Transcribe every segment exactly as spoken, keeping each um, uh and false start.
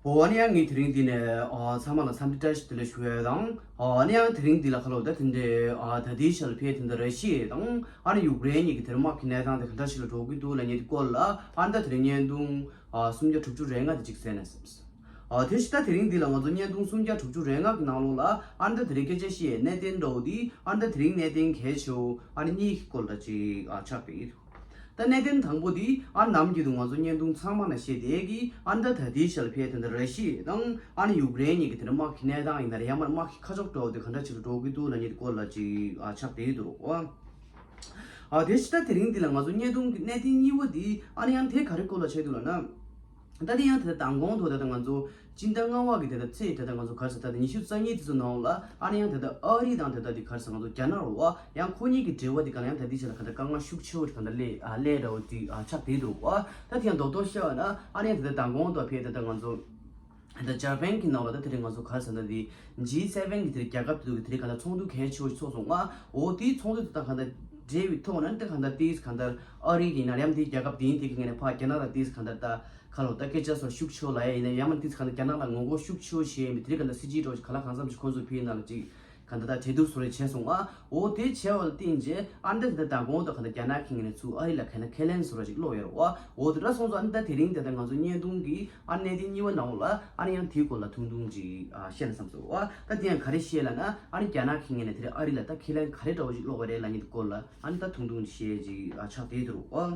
འོ་ཨ་ནི་ཡང་ངས་དེ་རིང་འདི་ནས་ཨ་ཚང་མ་ལ་འཚམས་འདྲི་བཀྲ་ཤིས་བདེ་ལེགས་ཞུ་ཡ་དང་། ཨ་ནི་ཡང་དེ་རིང་འདི་ལ་ཁ་ལོ་ད་དེ་འདྲའི་ཨ་ད་ལྟའི་ཆར་ཕེ་དེ་འདྲ་ར་ཤི་ཡ་དང་ཨ་ནི་ཡུཀ་རེན་གཉིས་ཀྱི་དེར་དམག་གི་གནས་སྟངས་དེ་ག་འདྲ་ཞིག་ལ་འགྲོ་གི་འདུག་ལབ་མཁན་དེ་སྐོར་ལ་ཨ་ནི་ད་དེ་རིང་བརྙན་ཐུང་ཨ་སུམ་བརྒྱ་དྲུག་ཅུ་རེ་ལྔ་དེ་ཅིག་གསན་ན་བསམས། ཨ་དེ་བཞིན་ད་དེ་རིང་འདི་ལ་ང་ཚོ་བརྙན་ཐུང་སུམ་བརྒྱ་དྲུག་ཅུ་རེ་ལྔ་གི་ནང་ལོགས་ལ་ཨ་ནི་ད་དེ་རིང་སྐད་ཆ་བཤད་གནད་དོན་འདྲ་བོ་འདི་ཨ་ནི་ད་དེ་རིང་གནད་དོན་གལ་ཆེ་བོ་ཨ་ནི་གཉིས་ཀྱི་སྐོར་ལ་ཅིག་ཨ་ཆགས་པ་ཡིན། ད་གནད་དོན་དང་པོ་འདི་ཨ་ནམ་རྒྱུན་དུ་ང་ཚོ་བརྙན་ཐུང་ཚང་མ་ནང་བཤད་བསྡད་ཀྱི་ཨ་ནི་ད་ད་ལྟའི་ཆར་ཕེ་དེ་འདྲ་ར་ཤི་ཡ་དང་ཨ་ནི་ཡུཀ་རེན་གཉིས་ཀྱི་དེ་འདྲ་དམག་གི་གནས་སྟངས་ཡིན་ན་རེད། ཡང་མིན་དམག་གི་ཁ་ཕྱོགས་འདྲ་བོ་དེ་ག་འདྲ་ཅིག་ལ་འགྲོ་གི་འདུག་ལབ་མཁན་དེ་སྐོར་ལ་ཅིག་ཨ་ཆགས་བསྡད་ཀྱི་འདུག་རོ། ཨ་དེ་བཞིན་ད་དེ་རིང་འདི་ལ་ང་ཚོ་བརྙན་ཐུང་གི་གནད་དོན་གཉིས་པ་འདི་ཨ་ནི་ཡང་དེ་ག་རེ་སྐོར་ལ་ཆགས་འདུག་ལབ་ན། ད་དེ་ཡང་དེ་ལྟར་མདང་དགོང་དུ་ད་ལྟ་ང་ཚོ་སྤྱི་ཟླ་ལྔ་པ་གི་དེ་ལྟར་ཚེས་དེ་ལྟར་ང་ཚོ་ག་རེ་ཟེར་ད་ལྟ་ཉི་ཤུ་རྩ་གཉིས་དེ་ཚོ་ནང་ལ་ཨ་ནི་ཡང་དེ་ལྟར་ཨ་རི་དང་དེ་ལྟར་དེ་ག་རེ་ཟེར་ང་ཚོ་རྒྱ་ནག་རུ་བ་ཡང་ཁོ་གཉིས་ཀྱི་འབྲེལ་བ་དེ་ག་ལ་ཡང་ད་ལྟའི་ཆ་ལ་ག་ད་དཀའ་ངལ་ཤུགས་ཆེ་བོ་དེ་ག་ད་ལས་ཨ་ལས་འདྲ་བོ་དེ་ཨ་ཆགས་བསྡད་འདུག་བ། ད་དེ་ཡང་རྡོག་རྡོག་བཤད་པ་ན་ཨ་ནི་ཡང་དེ་ལྟར་མདང་དགོང་དུ་ཕེ་དེ་ལྟར་ང་ཚོ་ད་ཇ་པན་གྱི་ནང་ལ་ད་དེ་རིང་ང་ཚོ་ག་རེ་ཟེར་ད་དེ་ཇི་སེ་ཝེན་གི་དེ་རིང་རྒྱལ་ཁབ་དེ་ཚོ་གི་དེ་རིང་ག་ད་ཚོགས་འདུ་གལ་ཆེ་བོ་ཞིག་ཚོགས་སོང་ང་། འོ་དེའི་ཚོགས་འདུ་དེ་དང་ག་ད་འབྲེལ་བའི་ཐོག་ནས་དེ་ག་ད་དེ་ག་ད་ཨ་རི་གི་ཡིན་ན་ཡང་དེ་རྒྱལ་ཁབ་དེ་ཡིན་དེ་གི་ངོས་ནས་ཕར་རྒྱ་ནག་ལ་དེ་ག་ད་ད། ཁ་ལོ་ད་སྐད་ཆ་སོགས་ཤུགས་ཆེ་ལ་ཡ་ཡིན་ན་ཡང་མིན་དེ་ཚོ་ག་ད་རྒྱ་ནག་ལ་ངོ་རྒོལ་ཤུགས་ཆེ་བྱེད་ཡིན་པའི་དེ་རིང་ག་ད་སྲིད་སྤྱི་འགྲོ་ཞིག་ག་ལ་གང་འཚམ་ཞིག་ཁོང་ཚོ་ཕིའི་ནང་ལ་ཅིག་ག་ད་ད་གྲོས་བསྡུར་བཟོ་རེ་བྱས་སོང་ང་། འོ་དེ་བྱས་པ་ལ་བརྟེན་རྗེས་ཨ་ནི་ད་དེ་ད་མདང་དགོང་དུ་ག་ད་རྒྱ་ནག་གི་ངོས་ནས་ཚུར་ཨ་རི་ལ་ག་ན་ཁས་ལེན་བཟོ་ར་ཅིག་སློག་ཡོད་རེད་བ། འོ་དེ་འདྲ་སོང་ཙང་ཨ་ནི་ད་དེ་རིང་དེ་ད་ང་ཚོ་བརྙན་ཐུང་གི་ཨ་གནད་དོན་གཉིས་པ་ནང་ལ་ཨ་ནི་ཡང་དེའི་སྐོར་ལ་ཐུང་ཐུང་ཅིག་ཨ་བཤད་ན་བསམ་སོང་བ། ད་དེ་ཡང་ག་རེ་བཤད་ལབ་ན་ཨ་ནི་རྒྱ་ནག་གི་ངོས་ནས་དེ་རིང་ཨ་རི་ལ་ད་ཁས་ལེན་ག་རེ་འདྲ་བོ་ཞིག་སློག་གི་རེད་ལབ་མཁན་དེ་སྐོར་ལ་ཨ་ནི་ད་ཐུང་ཐུང་ཅིག་བཤད་ཅིག་ཨ་ཆགས་བསྡད་འདུག་བ།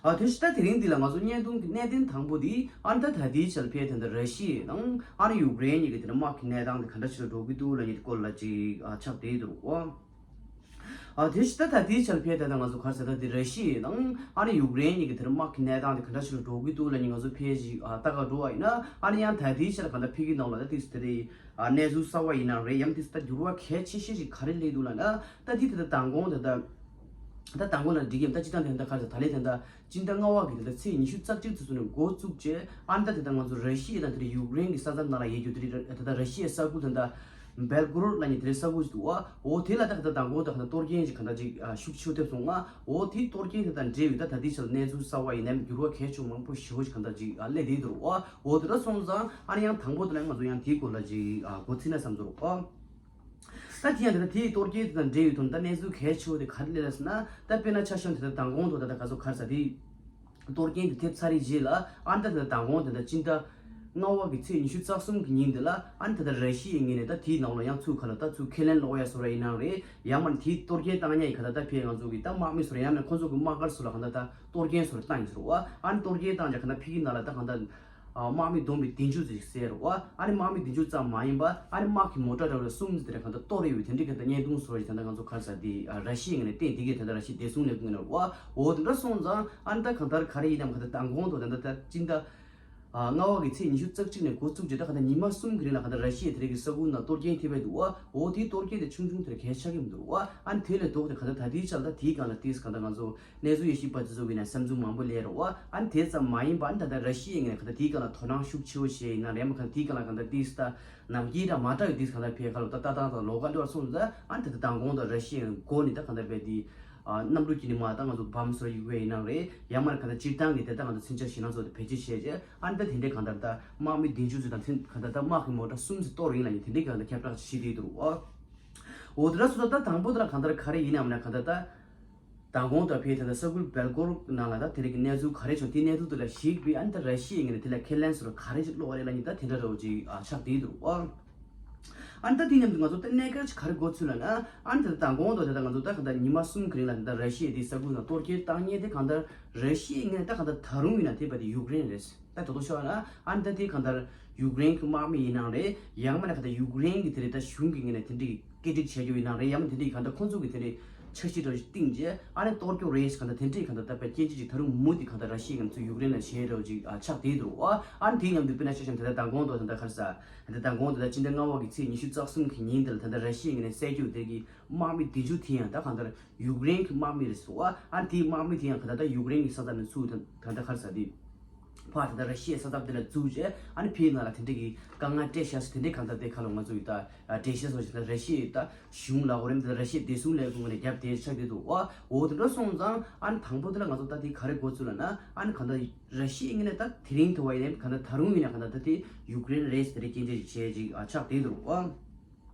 ཨ་དེ་བཞིན་ད་དེ་རིང་འདི་ལ་ང་ཚོ་བརྙན་ཐུང་གི་གནད་དོན་དང་པོ་འདི་ཨ་ནི་ད་ད་ལྟའི་ཆར་ཕེ་དེ་འདྲ་ར་ཤི་ཡ་དང་ཨ་ནི་ཡུཀ་རེན་གཉིས་ཀྱི་དེ་འདྲ་དམག་གི་གནས་སྟངས་དེ་ག་འདྲ་ཞིག་ལ་འགྲོ་གི་འདུག་ལབ་མཁན་དེ་སྐོར་ལ་ཅིག་ཨ་ཆགས་བསྡད་འདུག་བ། ཨ་དེ་བཞིན་ད་ད་ལྟའི་ཆར་ཕེ་ད་ལྟ་ང་ཚོ་ག་རེ་ཟེར་ད་དེ་ར་ཤི་ཡ་དང་ཨ་ནི་ཡུཀ་རེན་གཉིས་ཀྱི་དེ་འདྲ་དམག་གི་གནས་སྟངས་དེ་ག་འདྲ་ཞིག་ལ་འགྲོ་གི་འདུག་ལབ་མཁན་ང་ཚོ་ཕེ་ཅིག་ཨ་ལྟ་ག་འགྲོ་བ་ཡིན་ན་ཨ་ནི་ཡང་ད་ལྟའི་ཆར་ག་འདྲ་ཕེ་གི་ནང་ལ་ད་དེ་དེ་རེད། ཨ་གནས་ཚུལ་གསར་བ་ཡིན་ན་རེད། ཡང་དེ་ད་འགྱུར་བ་གལ་ཆེ་ཤོས་ཤིག་ག་རེ་སླེབས་འདུག་ལབ་ན་ད་དེ་དེ་ད་མདང་དགོང་དེ་ད། ད་དང་པོ་ལ་འགྲིག་གི་ཡོད། ད་སྤྱི་བཏང་དེ་ད་ག་རེ་ད་ད་ལན་དེ་ད་སྤྱི་ཟླ་ལྔ་པ་གི་དེ་ད་ཚེས་ཉི་ཤུ་རྩ་གཅིག་ཚེས་སུ་ནས་འགོ་བཙུགས་རྗེས་ཨ་ནི་ད་དེ་ད་ང་ཚོ་ར་ཤི་ཡ་དང་དེ་ད་ཡུཀ་རེན་གི་ས་མཚམས་ནང་ལ་ཡོད་རྒྱུ་དེ་རེད། ད་ད་ར་ཤི་ཡའི་ས་ཁུལ་དེ་ད་བེལ་གོ་རོད་ལབ་མཁན་དེ་རེད་ས་ཁུལ་ཞིག་འདུག་བ། འོ་དེ་ལ་ད་ག་ད་དང་པོ་ད་ག་ད་གཏོར་སྐྱོན་ཞིག་ག་ད་ཅིག་ཤུགས་ཆེ་ཐེབས་སོང་ང་། འོ་དེ་གཏོར་སྐྱོན་དེ་དང་འབྲེལ་བའི་ད་ད་ལྟའི་ཆར་གནས་ཚུལ་གསར་བ་ཡིན་ནའི་འགྱུར་བ་གལ་ཆེ་མང་པོ་ཞེ་པོ་ཞིག་ག་ད་ཅིག་སླེབས་བསྡད་འདུག་བ། འོ་དེ་འདྲ་སོང་ཙང་ཨ་ནི་ཡང་དང་པོ་དེ་ལ་ང་ཚོ་ཡང་དེའི་སྐོར་ལ་ཅིག་འགོ་ཚུགས་ན་བསམ་ཚོར་བ། ད་དེ་ཡང་དེ་ལྟར་དེའི་གཏོར་སྐྱོན་དེ་དང་འབྲེལ་བའི་དོན་དག་གནས་ཚུལ་གལ་ཆེ་བོ་དེ་ག་རེ་སླེབས་ལབ་ཟེར་ན། ད་དཔེར་ན་ཆ་བཞག་ན་དེ་ལྟར་མདང་དགོང་དུ་ད་ལྟ་ག་ཚོད་ག་རེ་ཟེར་དེ་གཏོར་སྐྱོན་དེ་ཐེབས་ཚར་རེད་རྗེས་ལ་ཨ་ནི་ད་དེ་ལྟར་མདང་དགོང་དེ་ལྟར་སྤྱི་ཟླ་ལྔ་པ་གི་ཚེས་ཉི་ཤུ་རྩ་གསུམ་གི་ཉིན་དེ་ལ་ཨ་ནི་ད་ལྟ་ར་ཤི་ཡའི་ངོས་ནས་ད་དེའི་ནང་ལ་ཡང་ཚུར་ག་ལ་ད་ཚུར་ཁས་ལེན་སློག་ཡ་བཟོ་འདྲ་ཡིན་ནའང་རེད། ཡང་མིན་དེའི་གཏོར་སྐྱོན་བཏང་ཡ་ཡི་ག་ད་ད་ཕེ་ང་ཚོ་གི་ད་དམག་མི་བཟོ་འདྲ་ཡང་མིན་ཁོང་ཚོ་གི་དམག་སྒར་བཟོ་འདྲ་ག་ད་ད་གཏོར་སྐྱོན་བཟོ་འདྲ་བཏང་ཡིན་ཟེར་བ། ཨ་ནི་གཏོར་སྐྱོན་བཏང་རྗེས་ག་ད་ཕེ་གི་ནང་ལ་ད་ག་ད། ཨ་དམག་མི་བསྡད་རྒྱུ་ཟེར་ཟེར་བ། ཨ་ནི་དམག་མི་བསྡད་རྒྱུ་ཙམ་མ་ཡིན་པ་ཨ་ནི་དམག་གི་མོ་ཊ་འདྲ་བ་གསུམ་ཟེར་ག་ད་གཏོར་ཡོད་པའི་དེ་འདྲའི་ག་ད་བརྙན་ཐུང་བཟོ་རེད། ད་ང་ཚོ་ག་རེ་ཟེར་དེ་ར་ཤི་ཡའི་ངོས་ནས་བསྟན་དེ་གའི་ད་ད་ར་ཤི་བདེ་སྲུང་ལས་ཁུངས་ནས་བ། འོ་དེ་འདྲ་སོང་ཙང་ཨ་ནི་ད་གང་ལྟར་ག་རེ་ཡིན་ནམ་ག་ད་མདང་དགོང་དུ་ད་ད་ད་སྤྱི་ཟླ་ལྔ་པ་གི་ཚེས་ཉི་ཤུ་རྩ་གཅིག་ནས་འགོ་བཙུགས་རྗེས་ད་ག་ད་ཉི་མ་གསུམ་གི་རིང་ལ་ག་ད་ར་ཤི་ཡའི་དེ་རིང་གི་ས་ཁུལ་ནང་གཏོར་སྐྱོན་ཐེབས་པ་འདུག་བ། འོ་དེའི་གཏོར་སྐྱོན་དེ་ཆུང་ཆུང་དེ་ལས་གལ་ཆགས་ཀྱི་མི་འདུག་བ། ཨ་ནི་དེ་ལས་ལྡོག་སྟེ་ག་ད་ད་ལྟའི་ཆར་ད་དེའི་སྒང་ལ་ཏིས་ག་ད་ང་ཚོ། གནས་ཚུལ་དབྱེ་ཞིབ་པ་དེ་ཚོ་གི་ནས་བསམ་ཚུལ་མང་པོ་སླེབས་རེད་བ། ཨ་ནི་དེ་ཙམ་མ་ཡིན་པ་ཨ་ནི་ད་ལྟ་ར་ཤི་ཡའི་ངོས་ནས་ག་ད་དེའི་སྒང་ལ་དོ་སྣང་ཤུགས་ཆེ་བོ་བྱས་ཡིན་ན་རེད། མ་ག་དེའི་སྒང་ལ་ག་ད་དེ་ད་ནམ་རྒྱུན་ར་མ་འདྲ་བའི་དེ་ག་ད་ཕེ་ཁ་ལོ་ད་ལྟ་སྟངས་དང་ལོགས་ཀ་འདྲ་བ་སོང་ཙང་ཨ་ནི་ད་ལྟ་མདང་དགོང་དང་ར་ཤི་ཡའི་མགོ་ནས་ད་ག་ད་རྦད་དེ་གནམ་གྲུ་གཅིག་ནས་མ་ད་ང་ཚོ་བམ་སོར་ཡུག་པ་ཡིན་ན་རེད། ཡང་མ་ན་ག་ད་སྤྱིར་བཏང་གི་དེ་ད་ང་ཚོ་མཚོན་ཆ་ཞེད་སྣང་ཚོ་དེ་བེད་སྤྱོད་བྱས་རྗེས་ཨ་ནི་ད་དེ་འདྲའི་ག་ད་ད་དམག་མི་བདུན་ཅུ་ཙམ་དང་མཚོན་ག་ད་ད་དམག་གི་མོ་ཊ་གསུམ་ཙམ་གཏོར་ཡིན་ལབ་ནས་དེ་འདྲའི་ག་ད་ཁྱབ་བསྒྲགས་བྱེད་བསྡད་འདུག་ཨོ། འོ་དེ་འདྲ་སོང་ཙང་ད་དང་པོ་དེ་ལ་ག་ད་ག་རེ་ཡིན་ནམ་ན་ག་ད་ད། མདང་དགོང་དང་ཕེ་ད་ལྟ་ས་ཁུལ་སྦེལ་ཀོབ་ནང་ལ་ད་དེ་རིང་གི་གནས་ཚུལ་ག་རེ་བྱུང་དེའི་གནས་ཚུལ་དེ་ལ་གཞིགས་པའི་ཨ་ནི་ད་ར་ཤི་ཡའི་ངོས་ནས་དེ་ལ་ཁས་ལེན་སོར་ག་རེ་ཅིག་སློག་རེད་ལབ་ནི་ད་དེ་འདྲ་འདྲ་བོ་ཅིག་ཨ་ཆགས་བསྡད་འདུག་ཨ། ཨ་ནི་ད་དེ་མཉམ་དུ་ང་ཚོ་ད་གནད་འགག་ཅིག་ག་རེ་འགོ་ཚུགས་ལབ་ན་ཨ་ནི་ད་ལྟ་མདང་དགོང་དང་ད་ལྟ་ང་ཚོ་ད་ག་ད་ཉི་མ་གསུམ་གི་རིང་ལ་ད་ལྟ་ར་ཤི་ཡའི་དེའི་ས་ཁུལ་ནང་གཏོར་སྐྱོན་བཏང་མཁན་དེ་གང་ལྟར་ར་ཤི་ཡའི་ངོས་ནས་ད་གང་ལྟར་ད་རུང་ཡིན་ན་དེ་བ་དེ་ཡུཀ་རེན་རེད། ད་དོ་དོ་ཤོད་ན་ཨ་ནི་ད་དེ་གང་ལྟར་ཡུཀ་རེན་གྱི་དམག་མི་ཡིན་ནའང་རེད། ཡང་མིན་ན་གང་ལྟར་ཡུཀ་རེན་གྱི་དེ་རེད་ད་གཞུང་གི་ངོས་ནས་དེ་འདྲའི་སྐད་སྒྲིག་བྱས་རྒྱུ་ཡིན་ན་རེད། ཡང་མིན་དེ་འདྲའི་གང་ལྟར་ཁོང་ཚོ་གི་དེ་འདྲའི་འཆར་གཞི་འདྲ་བོ་ཞིག་བཏིང་རྗེས་ཨ་ནི་གཏོར་སྐྱོན་རེད་ཞེས་གང་ལྟར་དེ་འདྲའི་གང་ལྟར་ད་དཔེ་སྐྱོན་བརྗོད་ཅིག་ད་རུང་མུ་མཐུད་གང་ལྟར་ར་ཤི་ཡ་ང་ཚོ་ཡུཀ་རེན་ལ་བྱས་འདྲ་བོ་ཅིག་ཨ་ཆགས་བསྡད་འདུག་ཨ། ཨ་ནི་དེའི་མཉམ་དུ་དཔེར་ན་ཆ་བཞག་ན་ད་ལྟ་མདང་དགོང་དང་ད་ལྟ་ག་རེ་ཟེར་ད་ལྟ་མདང་དགོང་དང་ད་ལྟ་སྤྱི་ཟླ་ལྔ་པ་གི་ཚེས་ཉི་ཤུ་རྩ་གསུམ་གི་ཉིན་དེ་ལ་ད་ལྟ་ར་ཤི་ཡའི་ངོས་ནས་བསད་རྒྱུ་དེ་གི་དམག་མི་བདུན་ཅུ་དེ་ཡང་ད་གང་ལྟར་ཡུཀ་རེན་གྱི་དམག་མི་རེད་ཟེར་བ། ཨ་ནི་དེའི་དམག་མི་དེ་ཡང་ག་ད་ད་ཡུཀ་རེན་གྱི་ས་མཚམས་ནས་ཚུར་ད་ད་ལྟ་ག་རེ་ཟེར་དེ། ཕར་དེ་ལྟར་ར་ཤི་ཡའི་ས་ཐོབ་དེ་ལ་བཙུགས་རྗེས་ཨ་ནི་ཕའི་ནང་ལ་དེ་འདྲ་གི་དཀའ་ངལ་སྤྲད་ཤག་ཟེར་དེ་འདྲའི་གང་ལྟར་དེ་ཁ་ལོ་ང་ཚོ་ཡི་ད་འགྲེལ་བཤད་སོགས་ཤིག་ད་ར་ཤི་ཡའི་ད་གཞུང་ལ་འོ་རེམ་དེ་ལ་ར་ཤི་ཡའི་བདེ་སྲུང་ལས་ཁུངས་ནས་རྒྱབ་དེ་ཆགས་དེ་འདུག་བ། འོ་དེ་འདྲ་སོང་ཙང་ཨ་ནི་དང་པོ་དེ་ལ་ང་ཚོ་ད་དེ་ག་རེ་འགོ་ཚུགས་ལ་ན་ཨ་ནི་གང་ལྟར་ར་ཤི་ཡའི་ངོས་ནས་ད་དེ་རིང་དུ་བ་ཡིན་ནའི་གང་ལྟར་ད་རུང་ཡིན་ན་གང་ལྟར་ད་དེ་ཡུཀ་རེན་རེད་ཟེར་དེ་སྐྱོན་བརྗོད་ཅིག་བྱས་ཅིག་ཨ་ཆགས་དེ་འདུག་བ།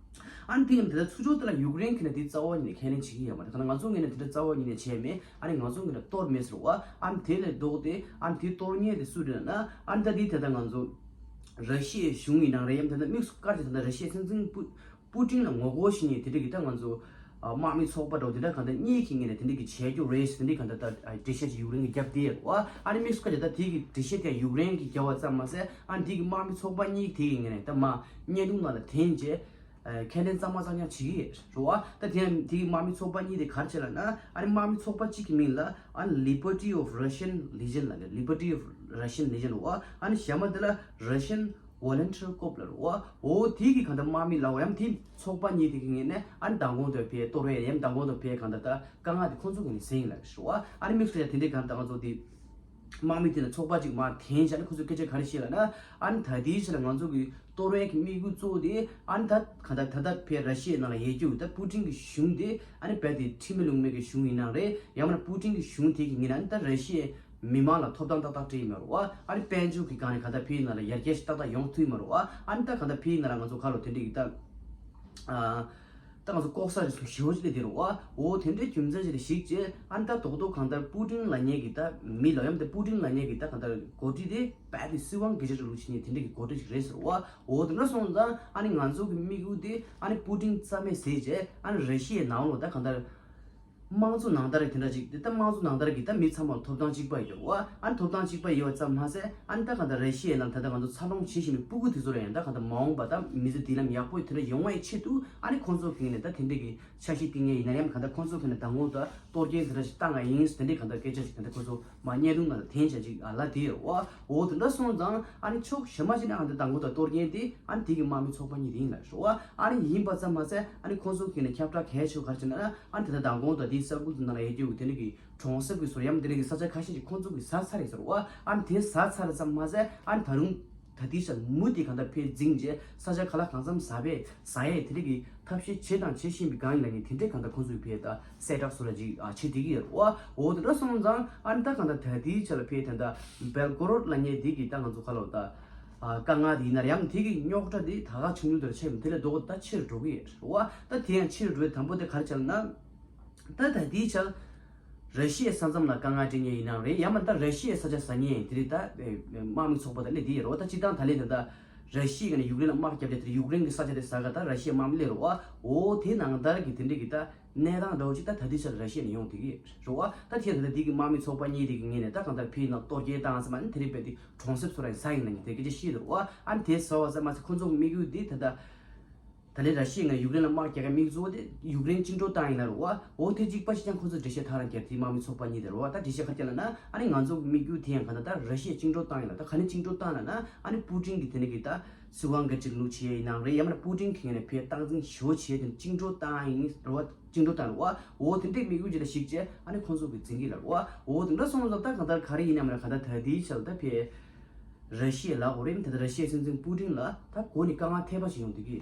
ཨ་ནི་དེ་ཡིན་དེ་ལྟར་ཚུར་ཕྱོགས་དེ་ལ་ཡུཀ་རེན་གྱི་ནས་དེ་རྩ་བ་ཉིད་ནས་ཁས་ལེན་བྱེད་ཀྱི་ཡོད་མ་རེད། ད་ང་ཚོ་ངོས་ནས་དེ་འདྲ་རྩ་བ་ཉིད་ནས་བྱས་མེད། ཨ་ནི་ང་ཚོ་ངོས་ནས་གཏོར་མེད་ཟེར་བ། ཨ་ནི་དེ་ལས་ལྡོག་སྟེ་ཨ་ནི་དེ་གཏོར་མཁན་དེ་སུ་རེད་ན་ཨ་ནི་ད་དེ་དེ་ལྟར་ང་ཚོ་ར་ཤི་ཡའི་གཞུང་ཡིན་ནའང་རེད། ཡང་དེ་ལྟར་དམིགས་སུ་བཀར་ཏེ་དེ་ལྟར་ར་ཤི་ཡའི་སྲིད་འཛིན་པུ་པུ་ཏིན་ལ་ངོ་རྒོལ་བྱེད་མཁན་དེ་འདྲ་གི་ད་ང་ཚོ་ཨ་དམག་མི་ཚོགས་པ་འདྲ་བོ་དེ་འདྲ་གང་ལྟར་གཉིས་ཀྱི་ངོས་ནས་དེ་འདྲ་གི་བྱས་རྒྱུ་རེད་ཟེར་དེ་འདྲ་གང་ལྟར་ད་འགྲེལ་བཤད་ཅིག་ཡུཀ་རེན་གྱིས་བརྒྱབ་བསྡད་ཡོད་རེད་བ། ཨ་ནི་དམིགས་སུ་བཀར་ཏེ་ད་དེ་གི་འགྲེལ་བཤད་དེ་ཡུཀ་རེན་གྱིས་བརྒྱབ་པ་ཙམ་མ་ཟད་ཨ་ནི་དེ་གི་དམག་མི་ཚོགས་པ་གཉིས་དེ་གི་ངོས་ནས་ད་མར་བརྙན་ཐུང་ནང་ལ་འཐེན་རྗེས། ཨ་ཁས་ལེན་གཙང་མ་གཙང་རྐྱང་བྱེད་ཀྱི་རེད་བ། ད་དེ་ཡང་དེའི་དམག་མི་ཚོགས་པ་གཉིས་དེ་ག་རེ་བྱས་ལབ་ན་ཨ་ནི་དམག་མི་ཚོགས་པ་གཅིག་གི་མིང་ལ་ཨ་ནི་Liberty of Russian Legion ལབ་ནས་Liberty of Russian Legion རེད་བ། ཨ་ནི་གཞན་པ་དེ་ལ་Russian Volunteer Corps ལབ་རེད་བ། འོ་དེ་གི་གང་ལྟར་དམག་མི་ལབ་བ་ཡང་དེ་ཚོགས་པ་གཉིས་དེ་གི་ངོས་ནས་ཨ་ནི་མདང་དགོང་དུ་ཕེ་གཏོར་བས་ཡང་མདང་དགོང་དུ་ཕེ་གང་ལྟར་ད་དཀའ་ངལ་དེ་ཁོང་ཚོ་གི་ནས་ཟིན་ལབ་རེད་བ། ཨ་ནི་དམིགས་སུ་ཡང་དེ་འདྲའི་གང་ལྟར་ང་ཚོ་དེ། དམག་མི་དེ་ལ་ཚོགས་པ་གཅིག་མར་འཐེན་བྱས་ནས་ཁོ་ཚོས་སྐད་ཆ་ག་རེ་བཤད་ལབ་ན། ཨ་ནི་ད་ལྟའི་ཆར་ང་ཚོ་གི་གཏོར་བའི་གི་དམིགས་ཡུལ་གཙོ་བོ་དེ་ཨ་ནི་ད་ག་ད་ད་ད་ཕའི་ར་ཤི་ཡའི་ནང་ལ་ཡོད་རྒྱུ་ད་པུ་ཏིན་གི་གཞུང་དེ་ཨ་ནི་རྦད་དེ་ཁྲིམས་མེད་ལུགས་མེད་གི་གཞུང་ཡིན་ནའང་རེད། ཡང་མིན་ན་པུ་ཏིན་གི་གཞུང་དེ་གི་ངོས་ནས་ཨ་ནི་ད་ར་ཤི་ཡའི་མི་མང་ལ་ཐོབ་ཐང་ཏག་ཏག་སྤྲད་ཡོད་མ་རེད་བ། ཨ་ནི་དཔལ་འབྱོར་གི་སྒང་ནས་ག་ད་ཕའི་ནང་ལ་ཡར་རྒྱས་ཞིག་ཏག་ཏག་ཡོང་ཐུབ་ཡོད་མ་རེད་བ། ཨ་ནི་ད་ག་ད་ཕའི་ནང་ལ་ང་ཚོ་ཁ་ལོ་དེ་འདྲ་གི་ད་ཨ། ད་ང་ཚོ་ལྐོག་ཟ་རེ་ཞུ་ཞུ་ཅི་ལས་དེ་རུ་ཨ་འོ་དེ་འདྲའི་རྒྱུ་མཚན་ཞིག་ལ་གཞིགས་བྱས་ཨ་ནི་ད་རྡོག་རྡོག་གང་ལྟར་པུ་ཏིན་ལབ་མཁན་གྱི་ད་མི་ལ་ཡང་ད་པུ་ཏིན་ལབ་མཁན་གྱི་ད་གང་ལྟར་འགོ་ཁྲིད་དེ་རྦད་དེ་སྲིད་དབང་སྒེར་གཅོད་རིང་ལུགས་བྱེད་མཁན་དེ་འདྲ་གི་འགོ་ཁྲིད་ཞིག་རེད་ཟེར་བ། འོ་དེ་འདྲ་སོང་ཙང་ཨ་ནི་ང་ཚོ་གི་དམིགས་ཡུལ་དེ་ཨ་ནི་པུ་ཏིན་རྩ་མེད་བཟོས་བྱས་ཨ་ནི་ར་ཤི་ཡའི་ནང་ལོགས་ད་གང་ལྟར། དམངས་གཙོ་ནང་ལྟར་དེ་འདྲ་ཅིག་དེ་ལྟ་དམངས་གཙོ་ནང་ལྟར་གྱི་ད་མི་ཚང་མར་ཐོབ་ཐང་གཅིག་པ་ཡོད་རེད་བ། ཨ་ནི་ཐོབ་ཐང་གཅིག་པ་ཡོད་པ་ཙམ་མ་ཟད་ཨ་ནི་ད་གང་ལྟར་ར་ཤི་ཡའི་ནང་ད་ལྟ་ང་ཚོ་འཚར་ལོངས་བྱེད་བཞིན་པའི་སྤུ་གུ་དེ་ཚོ་ལ་ཡང་ད་གང་ལྟར་མ་འོངས་པ་ད་མི་ཚེ་མདུན་ལམ་ཡག་པོ་དེ་འདྲ་ཡོང་བའི་ཆེད་དུ་ཨ་ནི་ཁོང་ཚོ་གི་ནས་ད་དེ་འདྲ་གི་འཆར་གཞི་བཏིང་ཡས་ཡིན་ན་ཡང་གང་ལྟར་ཁོང་ཚོ་གི་ནས་མདང་དགོང་ད་གཏོར་སྐྱོན་དེ་འདྲ་ཞིག་བཏང་ང་ཡིན་དེ་འདྲའི་གང་ལྟར་སྐད་ཆ་ཞིག་དེ་འདྲ་ཁོང་ཚོ་མ་བརྙན་ཐུང་ནང་ལ་འཐེན་བྱས་ཅིག་ཨ་ལ་དེ་ཡོད་རེད་བ། འོ་དེ་འདྲ་སོང་ཙང་ཨ་ནི་ཕྱོགས་གཞན་པ་ཞིག་ནས་ཨ་ནི་ད་མདང་དགོང་ད་གཏོར་སྐྱོན་དེ་ཨ་ནི་དེ་གི་དམག་མི་ཚོགས་པ་གཉིས་དེ་ཡིན་ལ་རེད་བ། ཨ་ནི་ཡིན་པ་ཙམ་མ་ཟད་ཨ་ནི་ཁོང་ཚོ་གི་ནས་ཁྱབ་བསྒྲགས་གལ་ཆེ་བ་ག་རེ་བྱས་ན། ཨ་ནི་དེ་ལྟར་མདང་དགོང་དང་དེའི་ས་ཁུལ་དེ་ནང་ལ་ཡོད་རྒྱུ་དེ་འདྲ་གི་གྲོང་གསེབ་ཀྱི་ཟུར་ཡང་དེ་འདྲ་གི་ས་ཆ་ཁ་ཤས་ཅིག་ཁོང་ཚོ་གིས་ཟ་ཚར་རེད་ཟེར་བ། ཨ་ནི་དེ་ཟ་ཚར་རེད་ཙམ་མ་ཟད་ཨ་ནི་ད་རུང་ད་ལྟའི་ཆར་མུ་མཐུད་གང་ལྟར་ཕར་འཛིང་རྗེས་ས་ཆ་ག་ལ་གང་འཚམ་ཟ་བས་ཟ་ཡས་དེ་འདྲ་གི་ཐབས་ཤེས་བྱས་དང་བྱེད་བཞིན་པའི་སྒང་ཡིན་ལ་ནི་དེ་འདྲའི་གང་ལྟར་ཁོང་ཚོ་གིས་ཕར་ད་གསལ་བསྒྲགས་སོགས་ལ་ཅིག་ཨ་བྱེད་བསྡད་ཀྱི་ཡོད་རེད་བ། འོ་དེ་འདྲ་སོང་ཙང་ཨ་ནི་ད་གང་ལྟར་ད་ལྟའི་ཆར་ལ་ཕར་ད་ལྟ་སྦེལ་གོ་རོད་ལབ་མཁན་དེ་གི་ད་ང་ཚོ་ག་ལ་བ་ད་ཨ་དཀའ་ངལ་དེ་ཡིན་ན་ཡང་དེ་གི་རྙོག་དྲ་དེ་ད་ག་ཆུང་ཆུང་དེ་ཆེ་མི་དེ་ལས་ལྡོག་ད་ཆེ་རུ་འགྲོ་གི་ཡོད་རེད་བ། ད་དེ་ཡང་ཆེ་རུ་འགྲོ་བའི་དང་པོ་དེ་ག་རེ་བྱས་ལབ་ན། ད་ད་ལྟའི་ཆར་ར་ཤི་ཡའི་ས་མཚམས་ལ་དཀའ་ངལ་འཕྲད་མཁན་ཡིན་ནའང་རེད། ཡང་མིན་ད་ར་ཤི་ཡའི་ས་ཆ་ཟ་མཁན་དེ་རིགས་ད་དམག་མི་ཚོགས་པ་དང་སླེབས་བསྡད་ཡོད་རེད་བ། ད་སྤྱིར་བཏང་ད་ལན་དེ་ད་ར་ཤི་ཡ་གི་ནས་ཡུཀ་རེན་ལ་དམག་བརྒྱབ་བྱས་དེ་ཡུཀ་རེན་གྱི་ས་ཆ་དེ་ཟ་ག་ད་ར་ཤི་ཡའི་དམག་མི་སླེབས་རེད་བ། འོ་དེ་ནང་ལྟར་གྱི་དེ་འདྲས་ཀྱི་ད་གནས་སྟངས་འདྲ་བོ་ཅིག་ད་ད་ལྟའི་ཆར་ར་ཤི་ཡ་ནས་ཡོང་བསྡད་ཀྱི་རེད་བ། ད་དེ་ད་ལྟ་དེ་གི་དམག་མི་ཚོགས་པ་གཉིས་དེ་གི་ངོས་ནས་ད་གང་ལྟར་ཕའི་ནང་གཏོར་སྐྱོན་བཏང་ཟེར་མ་ནི་དེ་རིགས་བས་དེ་གྲོང་གསེབ་ཚོ་ར་ཟ་ཡིན་ན་ནི་དེ་སྐད་ཆ་བཤད་འདུག་བ། ཨ་ནི་དེ་ཟ་བ་ཟེར་མ་ཟེར་ཁོ་ཚོ་དམིགས་ཡུལ་དེ་ད་ལྟ། ད་ལན་ར་ཤི་ཡ་ངོས་ཡུཀ་རེན་ལ་དམག་རྒྱག་གི་དམིགས་ཡུལ་དེ་ཡུཀ་རེན་བཅིངས་འགྲོལ་བཏང་ཡིན་ན་རེད་བ། འོ་དེ་གཅིག་པ་ཞིག་ཀྱང་ཁོ་ཚོས་འགྲེལ་བཤད་ཐག་རང་རྒྱག་དེའི་དམག་མི་ཚོགས་པ་གཉིས་དེ་རེད་བ། ད་འགྲེལ་བཤད་ག་རེ་རྒྱག་ལབ་ན་ཨ་ནི་ང་ཚོ་དམིགས་ཡུལ་དེ་ཡང་ག་ན་ད་ར་ཤི་ཡ་བཅིངས་འགྲོལ་བཏང་ཡིན་ན་ད་ག་ནས་བཅིངས་འགྲོལ་བཏང་ལབ་ན་ཨ་ནི་པུ་ཏིན་གྱི་དེ་ནས་གི་ད་སྲིད་དབང་སྒེར་གཅིག་ལུགས་བྱེད་ཡ་ཡིན་ནའང་རེད། ཡང་མིན་ན་པུ་ཏིན་གྱི་ངོས་ནས་ཕའི་སྟངས་འཛིན་ཞུ་བྱེད་དེ་བཅིངས་འགྲོལ་བཏང་ཡིན་རེད་བ། བཅིངས་འགྲོལ་བཏང་རེད་བ། འོ་དེ་འདྲའི་དམིགས་ཡུལ་ཅིག་ལ་གཞིགས་བྱས་ཨ་ནི་ཁོང་ཚོ་གི་འཛིན་གྱི་ལ་རེད་བ། འོ་དེ་འདྲ་སོང་ཙང་ད་གང་ལྟར་ག་རེ་ཡིན་ནའང་མིན་ན་གང་ལྟར་ད་ལྟའི་ཆར་ད་ཕའི་ར་ཤི་ཡ་ལ་འོ་རེད། ད་ལྟ་ར་ཤི་ཡའི་སྲིད་འཛིན་པུ་ཏིན་ལ་ད་མགོ་ནས་དཀའ་ངལ་ཐེབས་པ་ཞིག་ཡོང་བསྡད་ཀྱི་